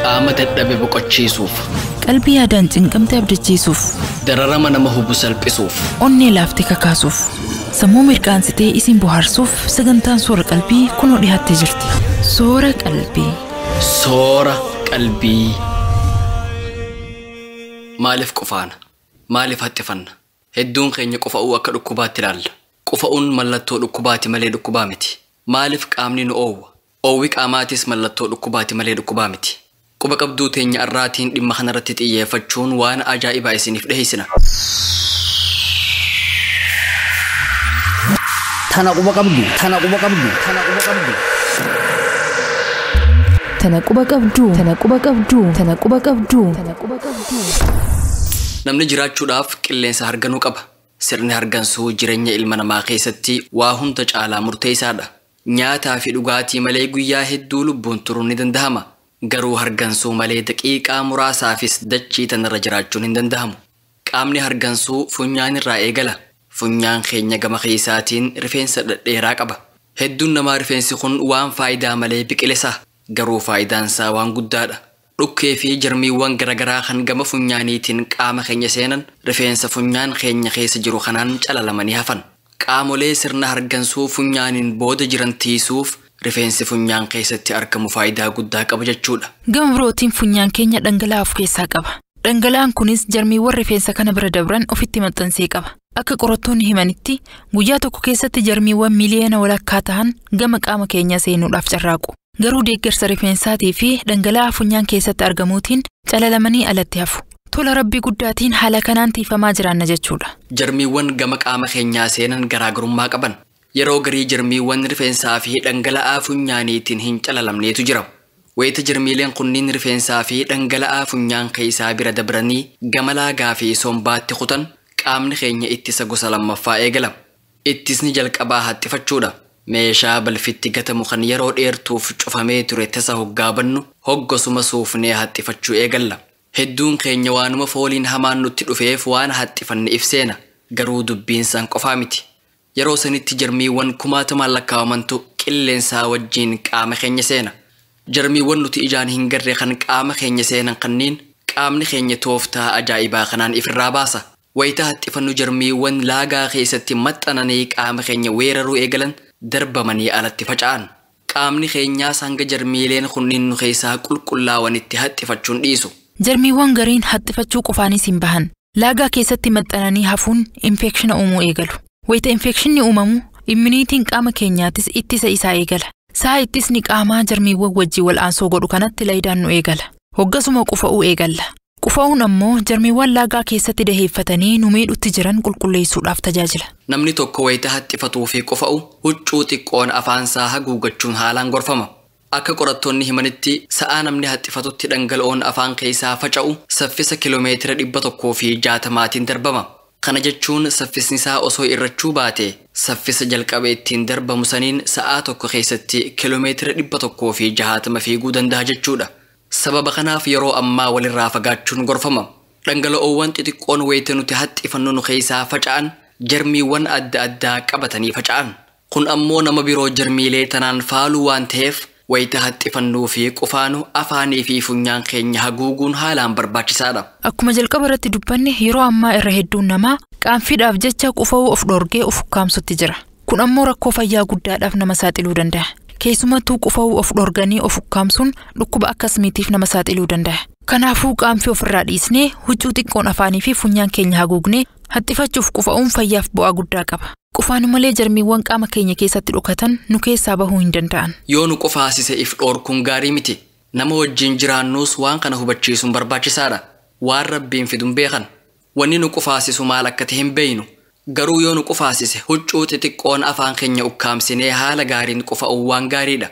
Qaama dadhabe boqochiisuuf. Qalbii yaadaan cinqamte abdachiisuuf. Dararama nama hubu salphisuuf. Onnee laaftee kakaasuuf. Sammuu mirqaansitee isin bohaarsuuf sagantaan soora qalbii kunoo dhiyaattee jirti. Soora qalbii. Soora qalbii. Maaliif qufaana? Maaliif haxxifanna? Hedduun keenya qufa'uu akka dhukkubaatti ilaalla. Qufa'uun mallattoo dhukkubaati malee dhukkubaa miti. Maaliif qaamni nu oowwa? Oowwi qaamaatis mallattoo dhukkubaati malee dhukkubaa miti. Quba qabduu teenya arraatiin dhimma kanarratti xiyyeeffachuun waan ajaa'ibaa isiniif dhiheessina. Tana quba qabdu, tana quba qabdu, tana quba qabdu. Tana quba qabdu, tana quba qabdu, tana quba qabdu, tana quba qabdu. Namni jiraachuudhaaf qilleensa harganuu qaba. Sirni hargansuu jireenya ilma namaa keessatti waa hunda caalaa murteessaadha. Nyaataa fi dhugaatii malee guyyaa hedduu lubbuun turuun ni danda'ama. Garuu hargansuu malee daqiiqaa muraasaafis dachii tanarra jiraachuun hin danda'amu. Qaamni hargansuu funyaan irraa eegala. Funyaan keenya gama keessaatiin rifeensa dhedheeraa qaba. Hedduun namaa rifeensi kun waan faayidaa malee biqilesa. Garuu faayidaan isaa waan guddaadha. Dhukkee fi jarmiiwwan garaagaraa kan gama funyaaniitiin qaama keenya seenan rifeensa funyaan keenya keessa jiru kanaan calalamanii hafan. Qaamolee sirna hargansuu funyaaniin booda jiran tiisuuf rifeensi funyaan keessatti argamu faayidaa guddaa qaba jechuudha. Gama birootiin funyaan keenya dhangala'aa of keessaa qaba. Dhangala'aan kunis jarmiiwwan rifeensa kana bira dabran ofitti maxxansee qaba. Akka qorattoonni himanitti guyyaa tokko keessatti jarmiiwwan miliyoona walakkaa ta'an gama qaama keenyaa seenuudhaaf carraaqu. Garuu deeggarsa rifeensaatii fi dhangala'aa funyaan keessatti argamuutiin calalamanii alatti hafu. Tola rabbii guddaatiin haala kanaan tiifamaa jiraanna jechuudha. Jarmiiwwan gama qaama keenyaa seenan garaagarummaa qaban. Yeroo garii jarmiiwwan rifeensaa fi dhangala'aa funyaaniitiin hin calalamneetu jira. Wayita jarmiileen kunniin rifeensaa fi dhangala'aa funyaan keessaa bira dabranii gama laagaa fi sombaatti kutan qaamni keenya ittisa gosa lammaffaa eegala. Ittisni jalqabaa haxxifachuudha. Meeshaa balfitti gatamu kan yeroo dheertuuf cufamee ture tasa hoggaabannu hoggosuma suufnee haxxifachuu eegalla. Hedduun keenya waanuma fooliin hamaan nutti dhufeef waan haxxifanne ibseena. Garuu dubbiin isaan qofaa miti. Yeroo sanitti jarmiiwwan kumaatamaan lakkaa'amantu qilleensaa wajjin qaama keenya seena. Jarmiiwwan nuti ijaan hin garre kan qaama keenya seenan kanneen qaamni keenya tooftaa ajaa'ibaa kanaan ifirraa baasa. Wayita haxxifannu jarmiiwwan laagaa keessatti maxxananii qaama keenya weeraruu eegalan darbamanii alatti faca'an. Qaamni keenyaas hanga jarmiileen kunniin nu keessaa qulqullaawanitti haxxifachuun dhiisu. Jarmiiwwan gariin haxxifachuu qofaanis hin bahan. Laagaa keessatti maxxananii hafuun infeekshina uumuu eegalu. Wayita infekshinni uumamu immuniitiin qaama keenyaatis ittisa isaa eegala. Saa ittisni qaamaa jarmiiwwan wajjin wal'aansoo godhu kanatti laayidaan nu eegala. Hoggasuma qufa'uu eegalla. Qufa'uun ammoo jarmiiwwan laagaa keessatti daheeffatanii nu miidhutti jiran qulqulleessuudhaaf tajaajila. Namni tokko wayita haxxifatuu fi qufa'u huccuu xiqqoon afaansaa haguugachuun haalaan gorfama. Akka qorattoonni himanitti sa'aa namni haxxifatutti dhangala'oon afaan keessaa faca'u saffisa kiiloomeetira 160 darbama. Kana jechuun saffisni isaa osoo irrachuu baate saffisa jalqaba ittiin darbamu saniin sa'aa tokko keessatti kiiloomeetira 160 fiiguu danda'a jechuudha. Sababa kanaaf yeroo ammaa walirraa fagaachuun gorfama. Dhangala'oowwan xixiqqoon wayita nuti haxxifannu nu keessaa faca'an jarmiiwwan adda addaa qabatanii faca'an. Kun ammoo nama biroo jarmiilee tanaan faaluu waan ta'eef Wayita haxxifannuu fi qufaanu afaanii fi funyaan keenya haguuguun haalaan barbaachisaadha. Akkuma jalqaba irratti dubbanne yeroo ammaa irra hedduun namaa qaanfiidhaaf jecha qufa'uu of dhorgee of ukkaamsutti jira. Kun ammoo rakkoo fayyaa guddaadhaaf nama saaxiluu danda'a. Keessumattuu qufa'uu of dhorganii of ukkaamsuun dhukkuba akkasumiitiif nama saaxiluu danda'a. Kanaafuu qaanfii ofirraa dhiisnee huccuu xiqqoon afaanii fi funyaan keenya haguugnee haxxifachuuf qufa'uun fayyaaf bu'aa guddaa qaba. Qufaan malee jarmiiwwan qaama keenya keessatti dhokatan nu keessaa bahuu hin danda'an. Yoo nu qufaasise if dhorkuun gaarii miti. Nama wajjin jiraannuus waan kana hubachiisuun barbaachisaadha. Waan rabbiin fiduun beekan. Wanni nu qufaasisu maal akka ta'e hin beeynu. Garuu yoo nu qufaasise huccuu xixiqqoon afaan keenya ukkaamsinee haala gaariin qufa'uun waan gaariidha.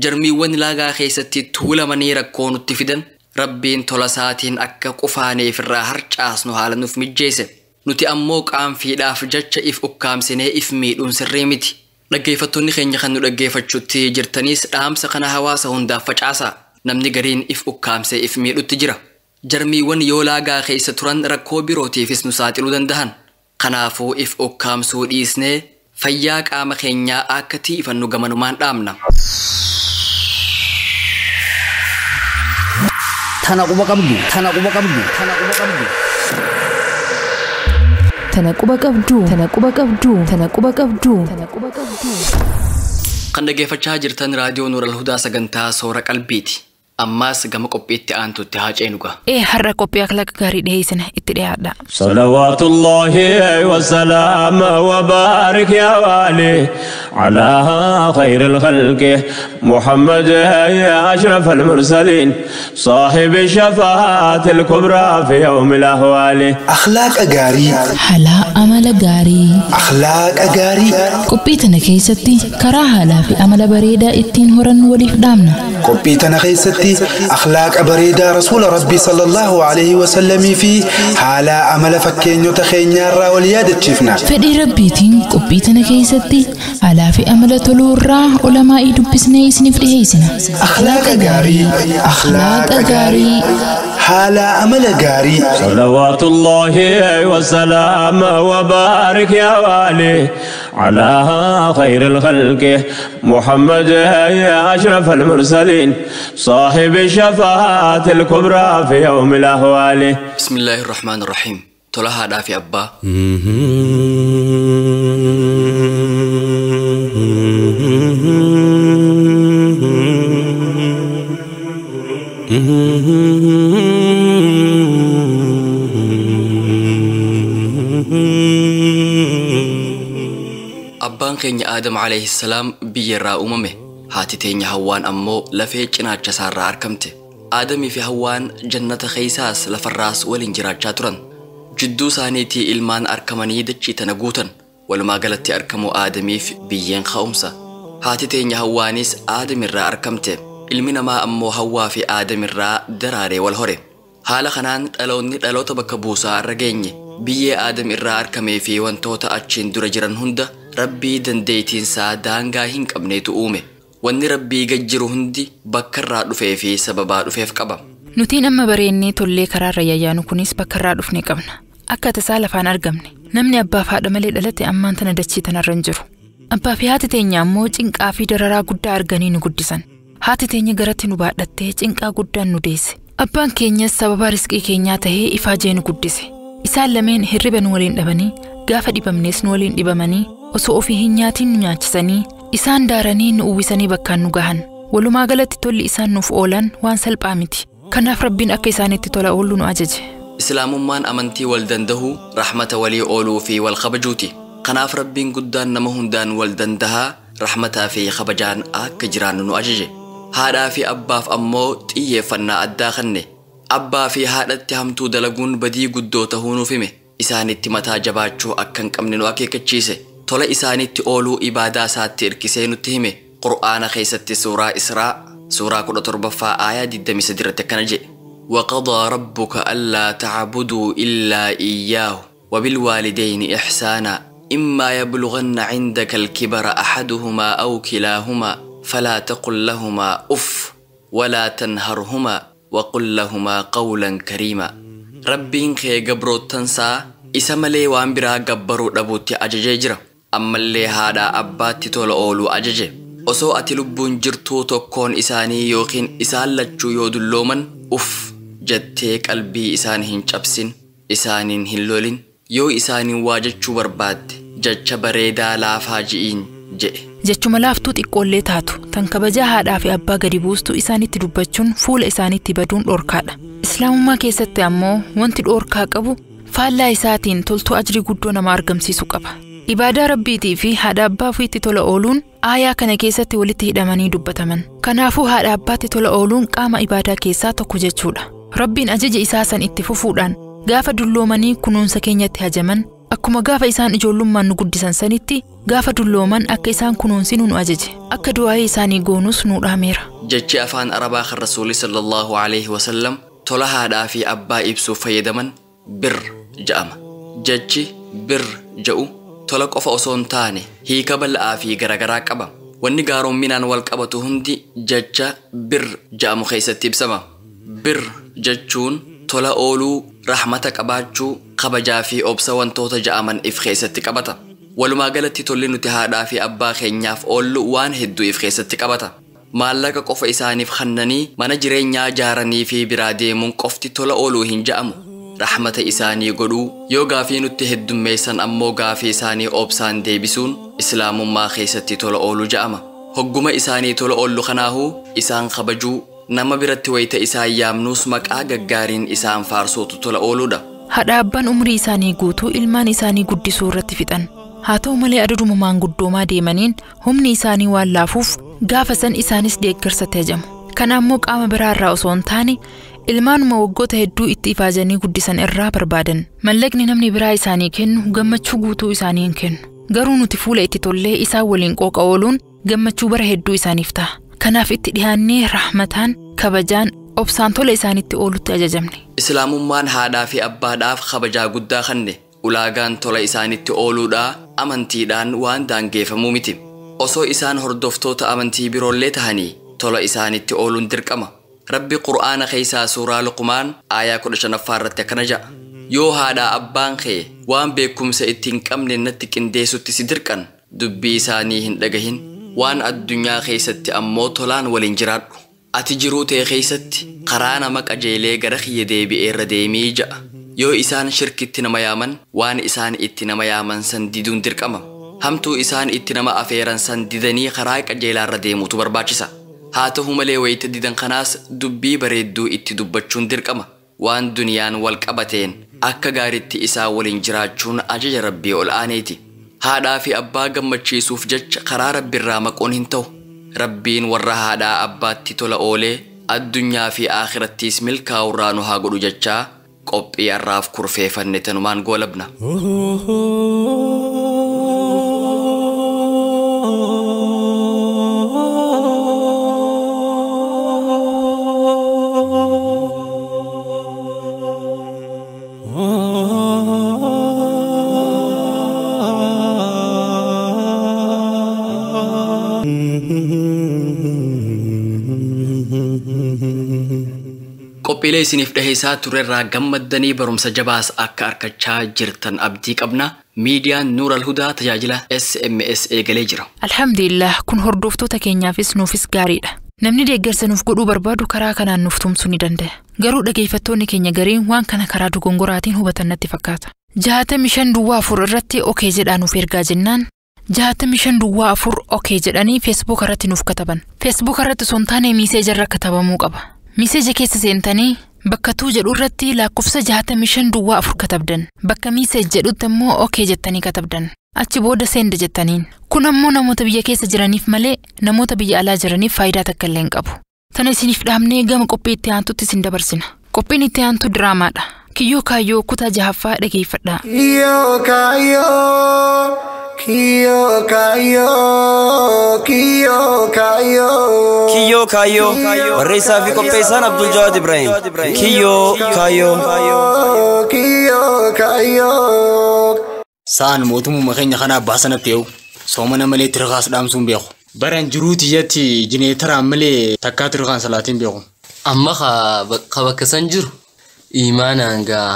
Jarmiiwwan laagaa keessatti tuulamanii rakkoo nutti fidan rabbiin tola isaatiin akka qufaaneef irraa harcaasnu haala nuuf mijjeesse. Nuti ammoo qaanfiidhaaf jecha if ukkaamsinee if miidhuun sirrii miti. Dhaggeeffattoonni keenya kan nu dhaggeeffachuutti jirtaniis dhaamsa kana hawaasa hundaaf facaasaa. Namni gariin if ukkaamsee if miidhutti jira. Jarmiiwwan yoo laagaa keessa turan rakkoo birootiifis nu saaxiluu danda'an. Kanaafuu if ukkaamsuu dhiisnee fayyaa qaama keenyaa akka tiifannu gamanumaan dhaamna. Tana quba qabdu. Tana quba qabdu. Tana quba qabdu. Tana quba qabdu. Tana quba qabdu. Tana quba qabdu. Tana quba qabdu. Kan dhaggeeffachaa jirtan raadiyoo Nuural Hudaa sagantaa Soora Qalbiiti. Ammaas gama qophiitti aantutti haa ceenu gaa. Har'a qophii akhlaqa gaarii dhiyeessina itti dhiyaadha. Salawaatullahi wa salaama wa baarik yaa waali ala khayril khalqi Muhammad ya ashrafal mursaliin saahibi shafaatil kubraa fi yawmil ahwaali. Akhlaaqa gaarii. Halaa amala gaarii. Akhlaaqa gaarii. Qophii tana keessatti karaa haalaa fi amala bareedaa ittiin horannu waliif dhaamna. Qophii tana keessatti akhlaaqa bareedaa rasuula rabbii sallallahu alaihi wasallamii fi haala amala fakkeenyota keenyaarraa wal yaadachiifna. Fedhii rabbiitiin qophii tana keessatti haalaa fi amala toluurraa ulamaa'ii dubbisnee isiniif dhiheessina. Akhlaaqa gaarii. Akhlaaqa gaarii. Haala amala gaarii. Salawaatullahi wa salaama wa baarik yaa waali ala khayril khalqi Muhammad ya ashrafal mursaliin صاحب الشفاعة الكبرى في يوم الأهوال. بسم الله الرحمن الرحيم. تلها دافي أبا. Abbaan keenya Aadam alayhi salaam biyya irraa uumame. Haati teenya Hawwaan ammoo lafee cinaacha isaarraa argamte. Aadamii fi Hawwaan jannata keessaas lafarraas waliin jiraachaa turan. Jidduu isaaniitii ilmaan argamanii dachii tana guutan. Walumaa galatti argamuu Aadamiif biyyeen ka'umsa. Haati teenya Hawwaanis Aadamirraa argamte. Ilmi namaa ammoo Hawwaa fi Aadamirraa daraaree wal hore. Haala kanaan dhaloonni dhaloota bakka buusaa irra geenye. Biyyee Aadam irraa argamee fi wantoota achiin dura jiran hunda Rabbii dandeettiinsaa daangaa hin qabneetu uume. Wanni Rabbii gad jiru hundi bakka irraa dhufee fi sababaa dhufeef qaba. Nutiin amma bareennee tollee karaarra yayyaanu kunis bakka irraa dhufne qabna. Akka tasaa lafaan argamne. Namni abbaa fi haadha malee dhalate ammaan tana dachii tanarra hin jiru. Abbaa fi haati teenya ammoo cinqaa fi dararaa guddaa arganii nu guddisan. Haati teenya garatti nu baadhattee cinqaa guddaan nu deesse. Abbaan keenyas sababa riskii keenyaa tahee ifaajee nu guddise. Isaan lameen hirriba nu waliin dhabanii, gaafa dhibamnes nu waliin dhibamanii, osoo ofii hin nyaatiin nu nyaachisanii, isaan daaranii nu uwwisanii bakkaan nu gahan. Walumaa galatti tolli isaan nuuf oolan waan salphaa miti. Kanaaf Rabbiin akka isaanitti tola oolu nu ajaje. Islaamummaan amantii wal dandahuu, rahmata walii ooluu fi wal kabajuuti. Kanaaf Rabbiin guddaan nama hundaan wal dandahaa, rahmataa fi kabajaan akka jiraannu nu ajaje. Haadhaa fi abbaaf ammoo xiyyeeffannaa addaa kenne. Abbaa fi haadhatti hamtuu dalaguun badii guddoo tahuu nuuf hime. Isaanitti mataa jabaachuu akka hin qabne nu akeekkachiise. Tola isaanitti ooluu ibaadaa isaatti hirkisee nutti hime. Qur'aana keessatti suuraa Israa suuraa 17ffaa aayaa 23 irratti akkana jedhe. وقضى ربك ألا تعبدوا إلا إياه وبالوالدين إحسانا إما يبلغن عندك الكبر أحدهما أو كلاهما فلا تقل لهما أف ولا تنهرهما وقل لهما قولا كريما. ربين كي قبرو تنسى إسمالي وان برا قبرو دبوتي أججي جرا. أما اللي هذا أباتي تول أولو أججي. Osoo ati lubbuun jirtuu tokkoon isaanii yookiin isaan lachuu yoo dullooman uff jettee qalbii isaan hin cabsin, isaaniin hin lolin, yoo isaaniin waa jechuu barbaadde jecha bareedaa laafaa ji'iin jedhe. Jechuma laaftuu xiqqoollee taatu tan kabajaa haadhaa fi abbaa gadi buustu isaanitti dubbachuun fuula isaanitti baduun dhoorkaadha. Islaamummaa keessatti ammoo wanti dhoorkaa qabu faallaa isaatiin toltuu ajrii guddoo nama argamsiisu qaba. Ibaadaa rabbiitii fi haadha abbaa ofiitti tola ooluun aayaa kana keessatti walitti hidhamanii dubbataman. Kanaafuu haadha abbaatti tola ooluun qaama ibaadaa keessaa tokko jechuudha. Rabbiin ajaja isaa san itti fufuudhaan gaafa dulloomanii kunuunsa keenyatti hajaman akkuma gaafa isaan ijoollummaan nu guddisan sanitti gaafa dullooman akka isaan kunuunsinu nu ajaje. Akka du'aa'ee isaanii goonus nu dhaameera. Jechi afaan Arabaa kan Rasuulli sallallahu alaihi wasallam tola haadhaa fi abbaa ibsuuf fayyadaman bir ja'ama. Jechi bir ja'u tola qofa osoo hin taane hiika bal'aa fi garagaraa qaba. Wanni gaaromminaan wal qabatu hundi jecha bir ja'amu keessatti ibsama. Bir jechuun tola ooluu, rahmata qabaachuu, kabajaa fi obsa wantoota ja'aman if keessatti qabata. Walumaa galatti tolli nuti haadhaa fi abbaa keenyaaf oollu waan hedduu if keessatti qabata. Maallaqa qofa isaaniif kennanii mana jireenyaa ijaaranii fi biraa deemuun qofti tola ooluu hin ja'amu. Rahmata isaanii godhuu, yoo gaafii nutti heddummeessan ammoo gaafii isaanii obsaan deebisuun islaamummaa keessatti tola ooluu ja'ama. Hogguma isaanii tola oollu kanaahuu isaan kabajuu, nama biratti wayita isaan yaamnuus maqaa gaggaariin isaan faarsuutu tola ooluudha. Haadha abbaan umrii isaanii guutuu ilmaan isaanii guddisuu irratti fixan. Haa ta'u malee adaduma maanguddoomaa deemaniin humni isaanii waan laafuuf gaafa san isaanis deeggarsatti hajamu. Kana ammoo qaama biraa irraa osoo hin taane ilmaanuma waggoota hedduu itti ifaajanii guddisan irraa barbaadan. Mallaqni namni biraa isaanii kennu gammachuu guutuu isaanii hin kennu. Garuu nuti fuula itti tollee isaan waliin qooqa ooluun gammachuu bara hedduu isaaniif ta'a. Kanaaf itti dhiyaannee rahmataan, kabajaan, obsaan tola isaanitti oolutti ajajamne. Islaamummaan haadhaa fi abbaadhaaf kabajaa guddaa kenne. Ulaagaan tola isaanitti ooluudhaa amantiidhaan waan daangeffamuu miti. Osoo isaan hordoftoota amantii biroollee tahanii tola isaanitti ooluun dirqama. Rabbi Qur'aana keessaa suuraa Luqmaan aayaa 15 irratti akkana ja'a. Yoo haadhaa abbaan kee waan beekumsa itti hin qabne natti qindeessutti si dirqan dubbii isaanii hin dhagahin. Waan addunyaa keessatti ammoo tolaan waliin jiraadhu. Ati jiruu ta'e keessatti karaa nama qajeelee gara kiyya deebi'ee irra deemii ja'a. Yoo isaan shirkitti nama yaaman waan isaan itti nama yaaman san diduun dirqama. Hamtuu isaan itti nama afeeran san didanii karaa qajeelaa irra deemuutu barbaachisa. Haa ta'u malee wayita didan kanaas dubbii bareedduu itti dubbachuun dirqama. Waan duniyaan wal qabateen akka gaariitti isaan waliin jiraachuun ajaja Rabbii ol aaneeti. Haadhaa fi abbaa gammachiisuuf jecha karaa Rabbiirraa maquun hin ta'u. Rabbiin warra haadhaa abbaatti tola oolee addunyaa fi aakhirattiis milkaa'urraa nu haa godhu jechaa qophii har'aaf kurfeeffanne tanumaan goolabna. Qophiilee isiniif dhiheessaa turerraa gammaddanii barumsa jabaas akka argachaa jirtan abdii qabna. Miidiyaan Nuur Al-Hudaa tajaajila SMS eegalee jira. Alhamdulillah kun hordoftoota keenyaafis nuufis gaariidha. Namni deeggarsa nuuf godhuu barbaadu karaa kanaan nuuf tumsuu ni danda'a. Garuu dhageeffattoonni keenya gariin waan kana karaa dogongoraatiin hubatan natti fakkaata. 6504 irratti okee jedhaa nuuf ergaa jennaan 6504 okee jedhanii Facebook irratti nuuf kataban. Facebook irratti osoo hin taane miiseejarra katabamuu qaba. Miiseeja keessa seentanii bakka tuu jedhu irratti lakkoofsa 6504 katabdan. Bakka miiseej jedhutti immoo okee jettanii katabdan. Achi booda seenda jettaniin. Kun ammoo namoota biyya keessa jiraniif malee namoota biyya alaa jiraniif faayidaa takka illee hin qabu. Tana isiniif dhaabnee gama qophii itti aantutti isin dabarsina. Qophiin itti aantu diraamaadha. Kiyyoo kaayyoo kutaa jahaffaa dhageeffadhaa. Kiyyoo kaayyoo kiyyoo kaayyoo kiyyoo kaayyoo. Kiyyoo kaayyoo barreessaa fi qopheessaan Abdul Jawaad Ibrahim. Kiyyoo kaayyoo. Kiyyoo kaayyoo. Saan mootummaa keenya kana abbaa sanatti yoo soomana malee tirkaas dhaamsuun beeku. Baran jiruu tiyyatti jineetaraan malee takkaa tirkaan salaatiin beeku. Amma ka bakka san jiru imaana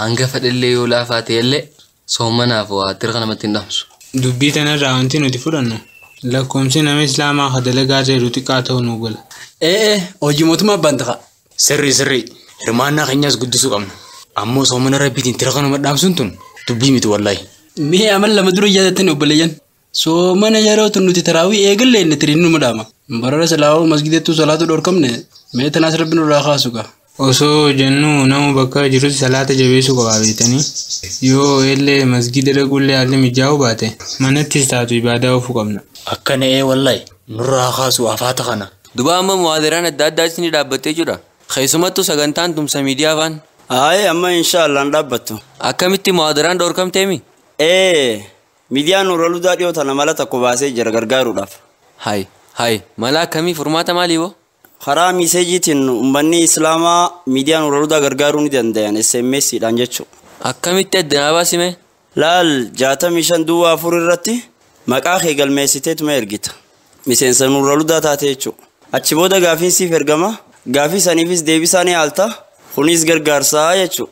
hanga fedhallee yoo laafaa ta'ellee soomanaaf waa tirka namatti hin dhaamsu. Dubbii tanarraa wanti nuti fudhannu Lakkoomsi nama Islaamaa ka dalagaa seeru xiqqaa ta'uu nu gala. Ee hojii mootummaa abbaan ta'a. Sirrii sirrii hirmaannaa keenyas guddisuu qabna. Ammoo soomana rabbiitiin tira kanuma dhaamsuun tun dubbii miti wallaahi. Mee amal lama dura yaadattani obboleeyyan. Soomana yeroo tun nuti taraawii eegalle inni tiriin nu dhaama. Barara silaawuu masgidattuu salaatu dhorkamne mee tanaas rabbi nurraa kaasu gaa. Osoo jennu nama bakka jirutti salaata jabeessuu qabaa beektanii yoo illee masgida dhaqullee haalli mijaa'uu baate manattis taatu ibaadaa oofuu qabna. Akkana ee wallaahi nurraa kaasu afaata kana. Duba amma muhaadaraan adda addaa isin dhaabbattee jira. Keessumattuu sagantaan tumsa miidiyaa faan. Ayi amma inshaallah hin dhaabbattu. Akkamitti muhaadaraan dhorkamteemi? Ee miidiyaan Nuural Hudaa dhiyoo tana mala tokko baasee jira gargaaruudhaaf. Hay hay mala akkamii furmaata maalii boo? Karaa miiseejiitiin uummanni Islaamaa miidiyaa Nuural Hudaa gargaaruu ni danda'an SMS dhaan jechuudha. Akkamitti addanaa baasime? Laal 6504 irratti maqaa kee galmeessiteetuma ergita. Miseensa Nuural Hudaa taate jechuudha. Achi booda gaafiin siif ergama. Gaafii saniifis deebisaa ni haalta. Kunis gargaarsaa jechuudha.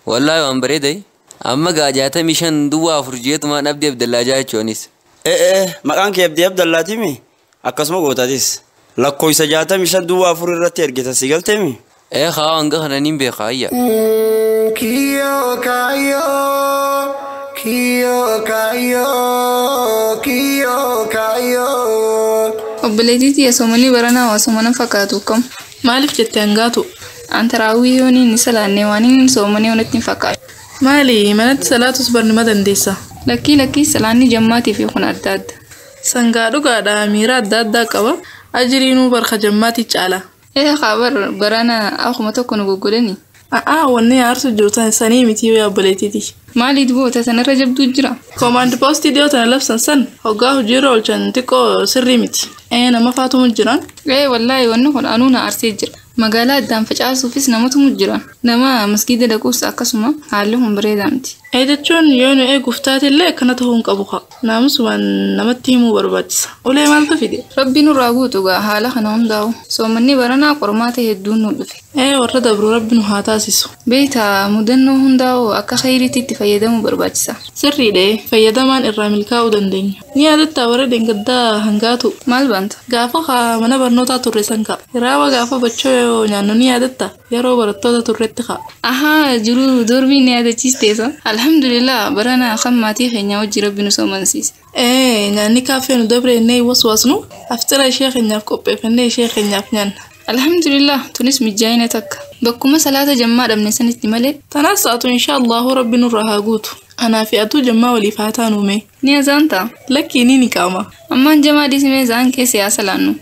Wallaahi waan bareedaa. Amma gaa 6504 jeetumaan Abdii Abdallaa jechuunis. Maqaan kee Abdii Abdallaatimi? Akkasuma gootaatis. Lakkoofsa 6504 irratti ergita si galteemi? Ee haa hanga kana niin beeka ayya. Kiyyoo kaayyoo kiyyoo kaayyoo kiyyoo kaayyoo. Obboleettii tiyya soomanii baranaa waa soomana fakkaatu kam? Maaliif jettee hangaatu? An taraawii yoon inni salaanne waan inni soomanii onatti hin fakkaatu. Maali manatti salaatus barnuma dandeessa? Lakkii lakkii salaanni jammaatii fi kun adda adda. Sangaa dhugaadha miira adda addaa qaba. Ajiriinuu barka jammaatii caala. Ee haa barana akkuma tokko nu goggodhani. A'aa wanni aarsu jiru sanii miti yoo obboleettiiti. Maaliif goota sanarra jabduu jira? Koomaand poostii dhiyoo tana labsan san hoggaa hojiirra oolchan xiqqoo sirrii miti. Ee nama faatumu jiran. Ee wallaahi wanni kun anuu na aarsee jira. Magaalaa addaan facaasuufis namatu jira. Nama masgiida dhaquus akkasuma haalli kun bareedaa miti. Ee jechuun yoo nu eeguuf taatellee akkana ta'uu hin qabu haa. Naamusumaan namatti himuu barbaachisa. Ulee maaltu fide? Rabbi nurraa guutu gaa haala kana hundaa'u. Soomanni baranaa qormaata hedduun nu dhufe. Ee warra dabru rabbi nu haa taasisu. Beektaa mudannoo hundaa'u akka khayriitti itti fayyadamuu barbaachisa. Sirriidha fayyadamaan irraa milkaa'uu dandeenya. Ni yaadattaa warra deengaddaa hangaatu. Maal baanta? Gaafa haa mana barnootaa turre san ka'a. Hiraaba gaafa bachoo nyaannu ni yaadatta yeroo barattoota turretti ka'a. Ahaa jiruu dormii ni yaadachiisteessa. Alhamdulillah barana kan maatii keenya wajji rabbi nu soomansiise. Ee nyaanni kaaffee nu dabre innee waswaasnu aftira ishee keenyaaf qopheeffannee ishee keenyaaf nyaanna. Alhamdulillah tunis mijaa'ina takka. Bakkuma salaata jammaa dhabne sanitti malee. Tanaas taatu inshaallahu rabbi nurraa haa guutu. Anaa fi atuu jammaa waliif haa taanu mee. Ni azaan ta'a. Lakkii ni qaama. Ammaan jamaa dhiisimee zaan keessa yaa salaannu.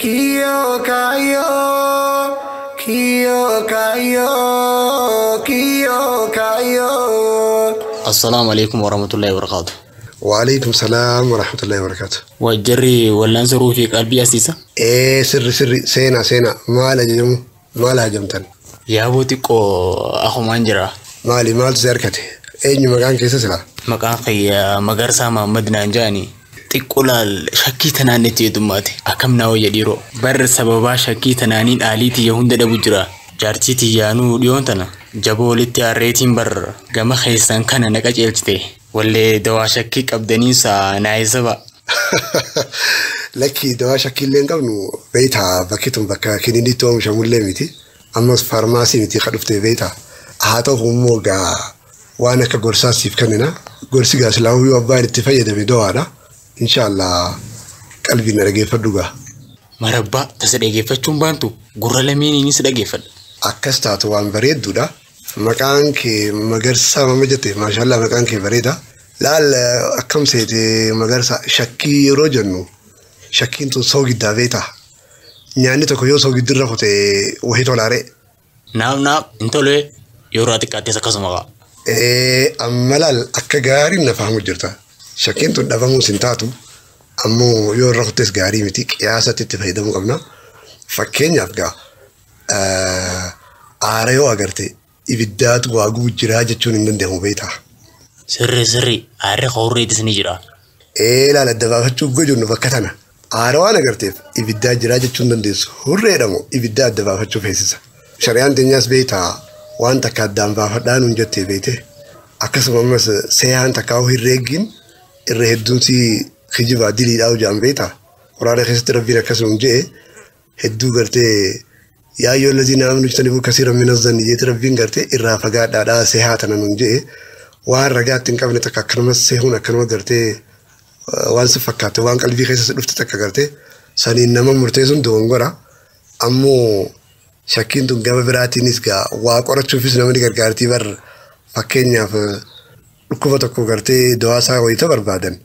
Kiyyoo kaayyoo kiyyoo kaayyoo kiyyoo kaayyoo. Assalaamu alaikum warahmatullahi wabarakatuh. Waalaikum salaam warahmatullahi wabarakatuh. Waajjirri wallaansa ruufi qalbii asiisa? Ee sirri sirri seenaa seenaa maal ajajamu maal hajamtan? Yaaboo xiqqoo akumaan jira. Maali maaltu si harkate? Eenyu maqaan keessa silaa? Maqaan kiyya Magarsaa Mahammad naan jedhani. Xiqqoo laal shakkii tanaan itti heddummaate. Akkam naa wayya dhiiroo. Barri sababaa shakkii tanaaniin aalii tiyya hunda dhabu jira. Jaartii tiyyaanuu dhiyoon tana. Jaboo walitti harreetiin barra gama keessan kana na qajeelchite. Wallee dawaa shakkii qabdaniinsa naayisa ba'a. Lakkii dawaa shakkii illee hin qabnu beektaa bakki tun bakka kiniiniitti oomishamullee miti. Ammas faarmaasii miti kan dhuftee beektaa. Haa ta'u immoo gaa waan akka gorsaa siif kennina. Gorsi gaa silaa'uu yoo abbaan itti fayyadame dawaadha. Inshaallah qalbiin na dhageeffadhu gaa. Marabbaa tasa dhageeffachuun baantu gurra lameeniinis dhageeffadha. Akkas taatu waan bareedduudha. Maqaan kee Magarsaa mama jette maashaallah maqaan kee bareeda. Laal akkam seete Magarsaa shakkii yeroo jennu shakkiin tun soogiddaa beektaa. Nyaanni tokko yoo soogiddirra kute wahii tolaaree. Naaf naaf hin tolee yeroo xiqqaattis akkasuma qa'a. Ee amma laal akka gaariin na fahamu jirta. Shakkiin tun dhabamuus hin taatu ammoo yoo irra kuttes gaarii miti qiyaasatti itti fayyadamuu qabna. Fakkeenyaaf gaa aara yoo agarte ibiddaatu waa gubu jiraa jechuun hin danda'amu beektaa. Sirri sirri aarri hurreetis ni jira. Ee laal adda baafachuu gochuun bakka tana. Aara waan agarteef ibiddaa jiraa jechuun dandeessu hurreedhamu ibiddaa adda baafachuu feesisa. Shari'aan teenyaas beektaa waan takka addaan baafadhaa nuun jettee beekte akkasuma ammas seeyaan takka herreeggiin Irra hedduunsi kijibaa diliidhaa hojaan beektaa. Quraana keessatti rabbiin akkasuma jedhe hedduu gartee yaa ayyuhal laziina aamanu ijtanibuu kasiiran mina zanni jeeti rabbiin gartee irraa fagaadhaadhaa sehaa tana nuun jedhe waan ragaatti hin qabne takka akkanuma sehuun akkanuma gartee waan si fakkaate waan qalbii keessa si dhufte takka gartee saniin nama murteessuun dogongora. Ammoo shakkiin tun gama biraatiinis gaa waa qorachuufis namni gargaartii bar fakkeenyaaf dhukkuba tokko gartee dawaasaa wayita barbaadan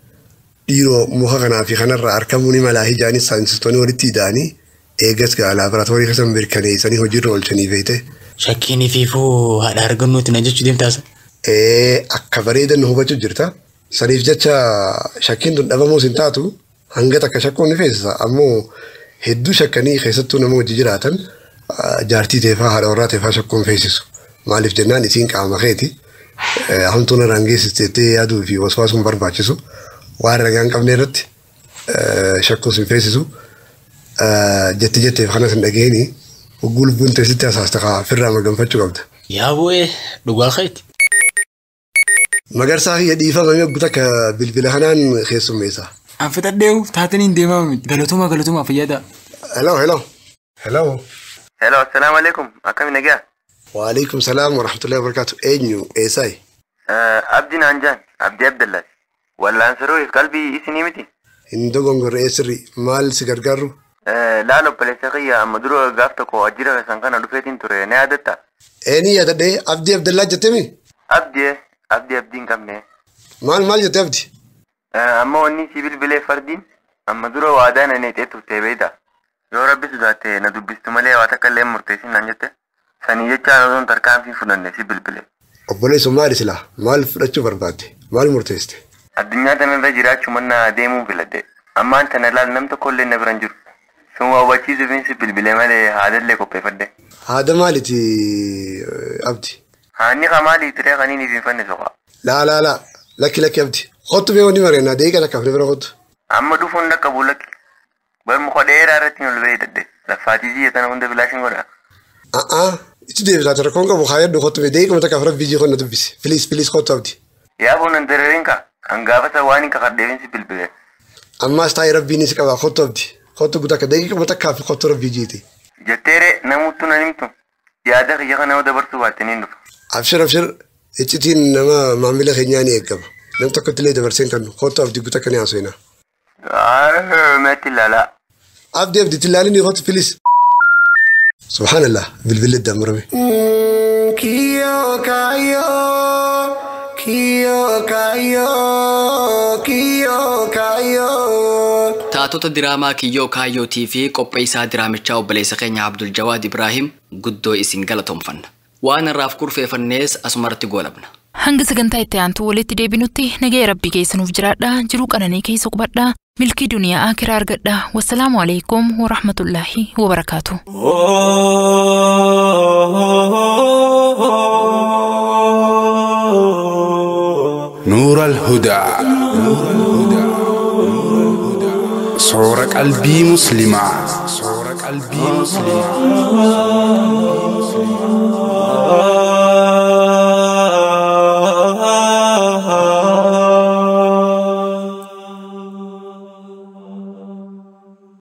dhiiroo muka kanaa fi kanarraa argamuu ni malaa hijaanis saayinsistoonni walitti hidhaanii eegas gaa laaboraatoorii keessa mirkaneessanii hojiirra oolchanii beekte. Shakkiin ifiifuu haadha argannuuti na jechuu deemtaasa. Akka bareedan nu hubachuu jirta. Saniif jecha shakkiin tun dhabamuus hin taatu hanga takka shakkuun ni feesisa. Ammoo hedduu shakkanii keessattuu nama hojii jiraatan jaartii teefaa haadha warraa teefaa shakkuun feesisu. Maaliif jennaan isiin qaama keeti. Hamtuun irraan geessisteettee yaaduu fi waswaasuun barbaachisu. Waan ragaa hin qabne irratti shakkuus hin feesisu. Jetti jetteef kanas hin dhageeni hogguu lubbuun teessitti hasaasta kaa firraa maganfachuu qabda. Yaa bu'ee dhugaa keeti. Magarsaa kiyya dhiifamame hogguu takka bilbila kanaan keessummeessa. An fixadheewu taateen hin deemamu miti. Galatuma galatuma fayyada. Hello hello. Hello. Hello assalaamu alaikum akkami nagaa? Waalaikum salaam wa rahmatullahi wa barakaatu. Eenyu eessayi? Abdii naan jaan Abdii Abdallaati. Wallaansaruu qalbii isinii miti. Hin dogongorre eessirri maal si gargaaru? Laal obboleessa kiyya amma dura gaaf tokko waajjira keessan kana dhufeetiin ture na yaadatta? Eenyu yaadadhee Abdii Abdallaa jettemi? Abdii Abdii Abdii hin qabne. Maal maal jette Abdii? Amma wanni si bilbilee fardiin amma dura waadaa na neexee turte beekta. Yoo rabbi sodaatte na dubbistu malee waa takka illee murteessin naan jette. Sanii jechaan osoon tarkaanfii fudhanne si bilbile. Obboleessa maali silaa? Maal fudhachuu barbaadde? Maal murteessite? Addunyaa tanarra jiraachuu mannaa deemuu filadhe. Ammaan tana laal nam tokko illee na bira hin jiru. Suma hubachiisuufin si bilbile malee haadallee qopheeffadhe. Haada maaliiti Abdi? Haanni qamaalii ture kaniin if hin fanne soqa. Laa laa laa lakki lakki Abdi. Kottu mee wanni mareenaa deeqa takkaaf na bira kottu. Amma dhufuun dhaqqabu lakki. Bar muka dheeraa irratti ol ba'ee dadde. Laffaatii jiyya tana hunda bilaashin godha. A'aa itti deebisaa rakkoon qabu haayadhu kottu mee deequma takkaaf rabbii jii konna dubbisi. Filiis filiis kottu Abdi. Yaa boon dararin ka. An gaafa isa waan hin kakadheefin si bilbile. Ammaas taa'ee rabbiin si qaba kottu Abdi. Kottu guutaa akka deequma takkaaf kottu rabbii jiiti. Jetteere namuttu nan himtu. Yaada kiyya kana dabarsuu baatte niin dhufa. Abshir abshir iccitiin nama maamila keenyaa ni eegama. Nam tokkotti illee dabarseen kannu kottu Abdi guutaa akka ni haasofina. Meetti ilaalaa. Abdi Abdi tilaalini kottu filis. Subhaanallah bilbilli iddaan murame. Kiyyoo kaayyoo kiyyoo kaayyoo kiyyoo kaayyoo. Taatota diraamaa kiyyoo kaayyootii fi qopheessaa diraamichaa obboleessa keenya Abdul Jawaad Ibrahim guddoo isin galatoomfanna. Waan irraaf kurfeeffannees asumarratti goolabna. Hanga sagantaa itti aantu walitti deebinutti nagaya rabbii keessa nuuf jiraadhaa jiruu qananii keessa qubadhaa milkii duniyaa akiraa argadhaa wassalaamu alaikum warahmatullaahi wabarakaatu. نور الهدى صور قلبي مسلمة صور قلبي مسلمة.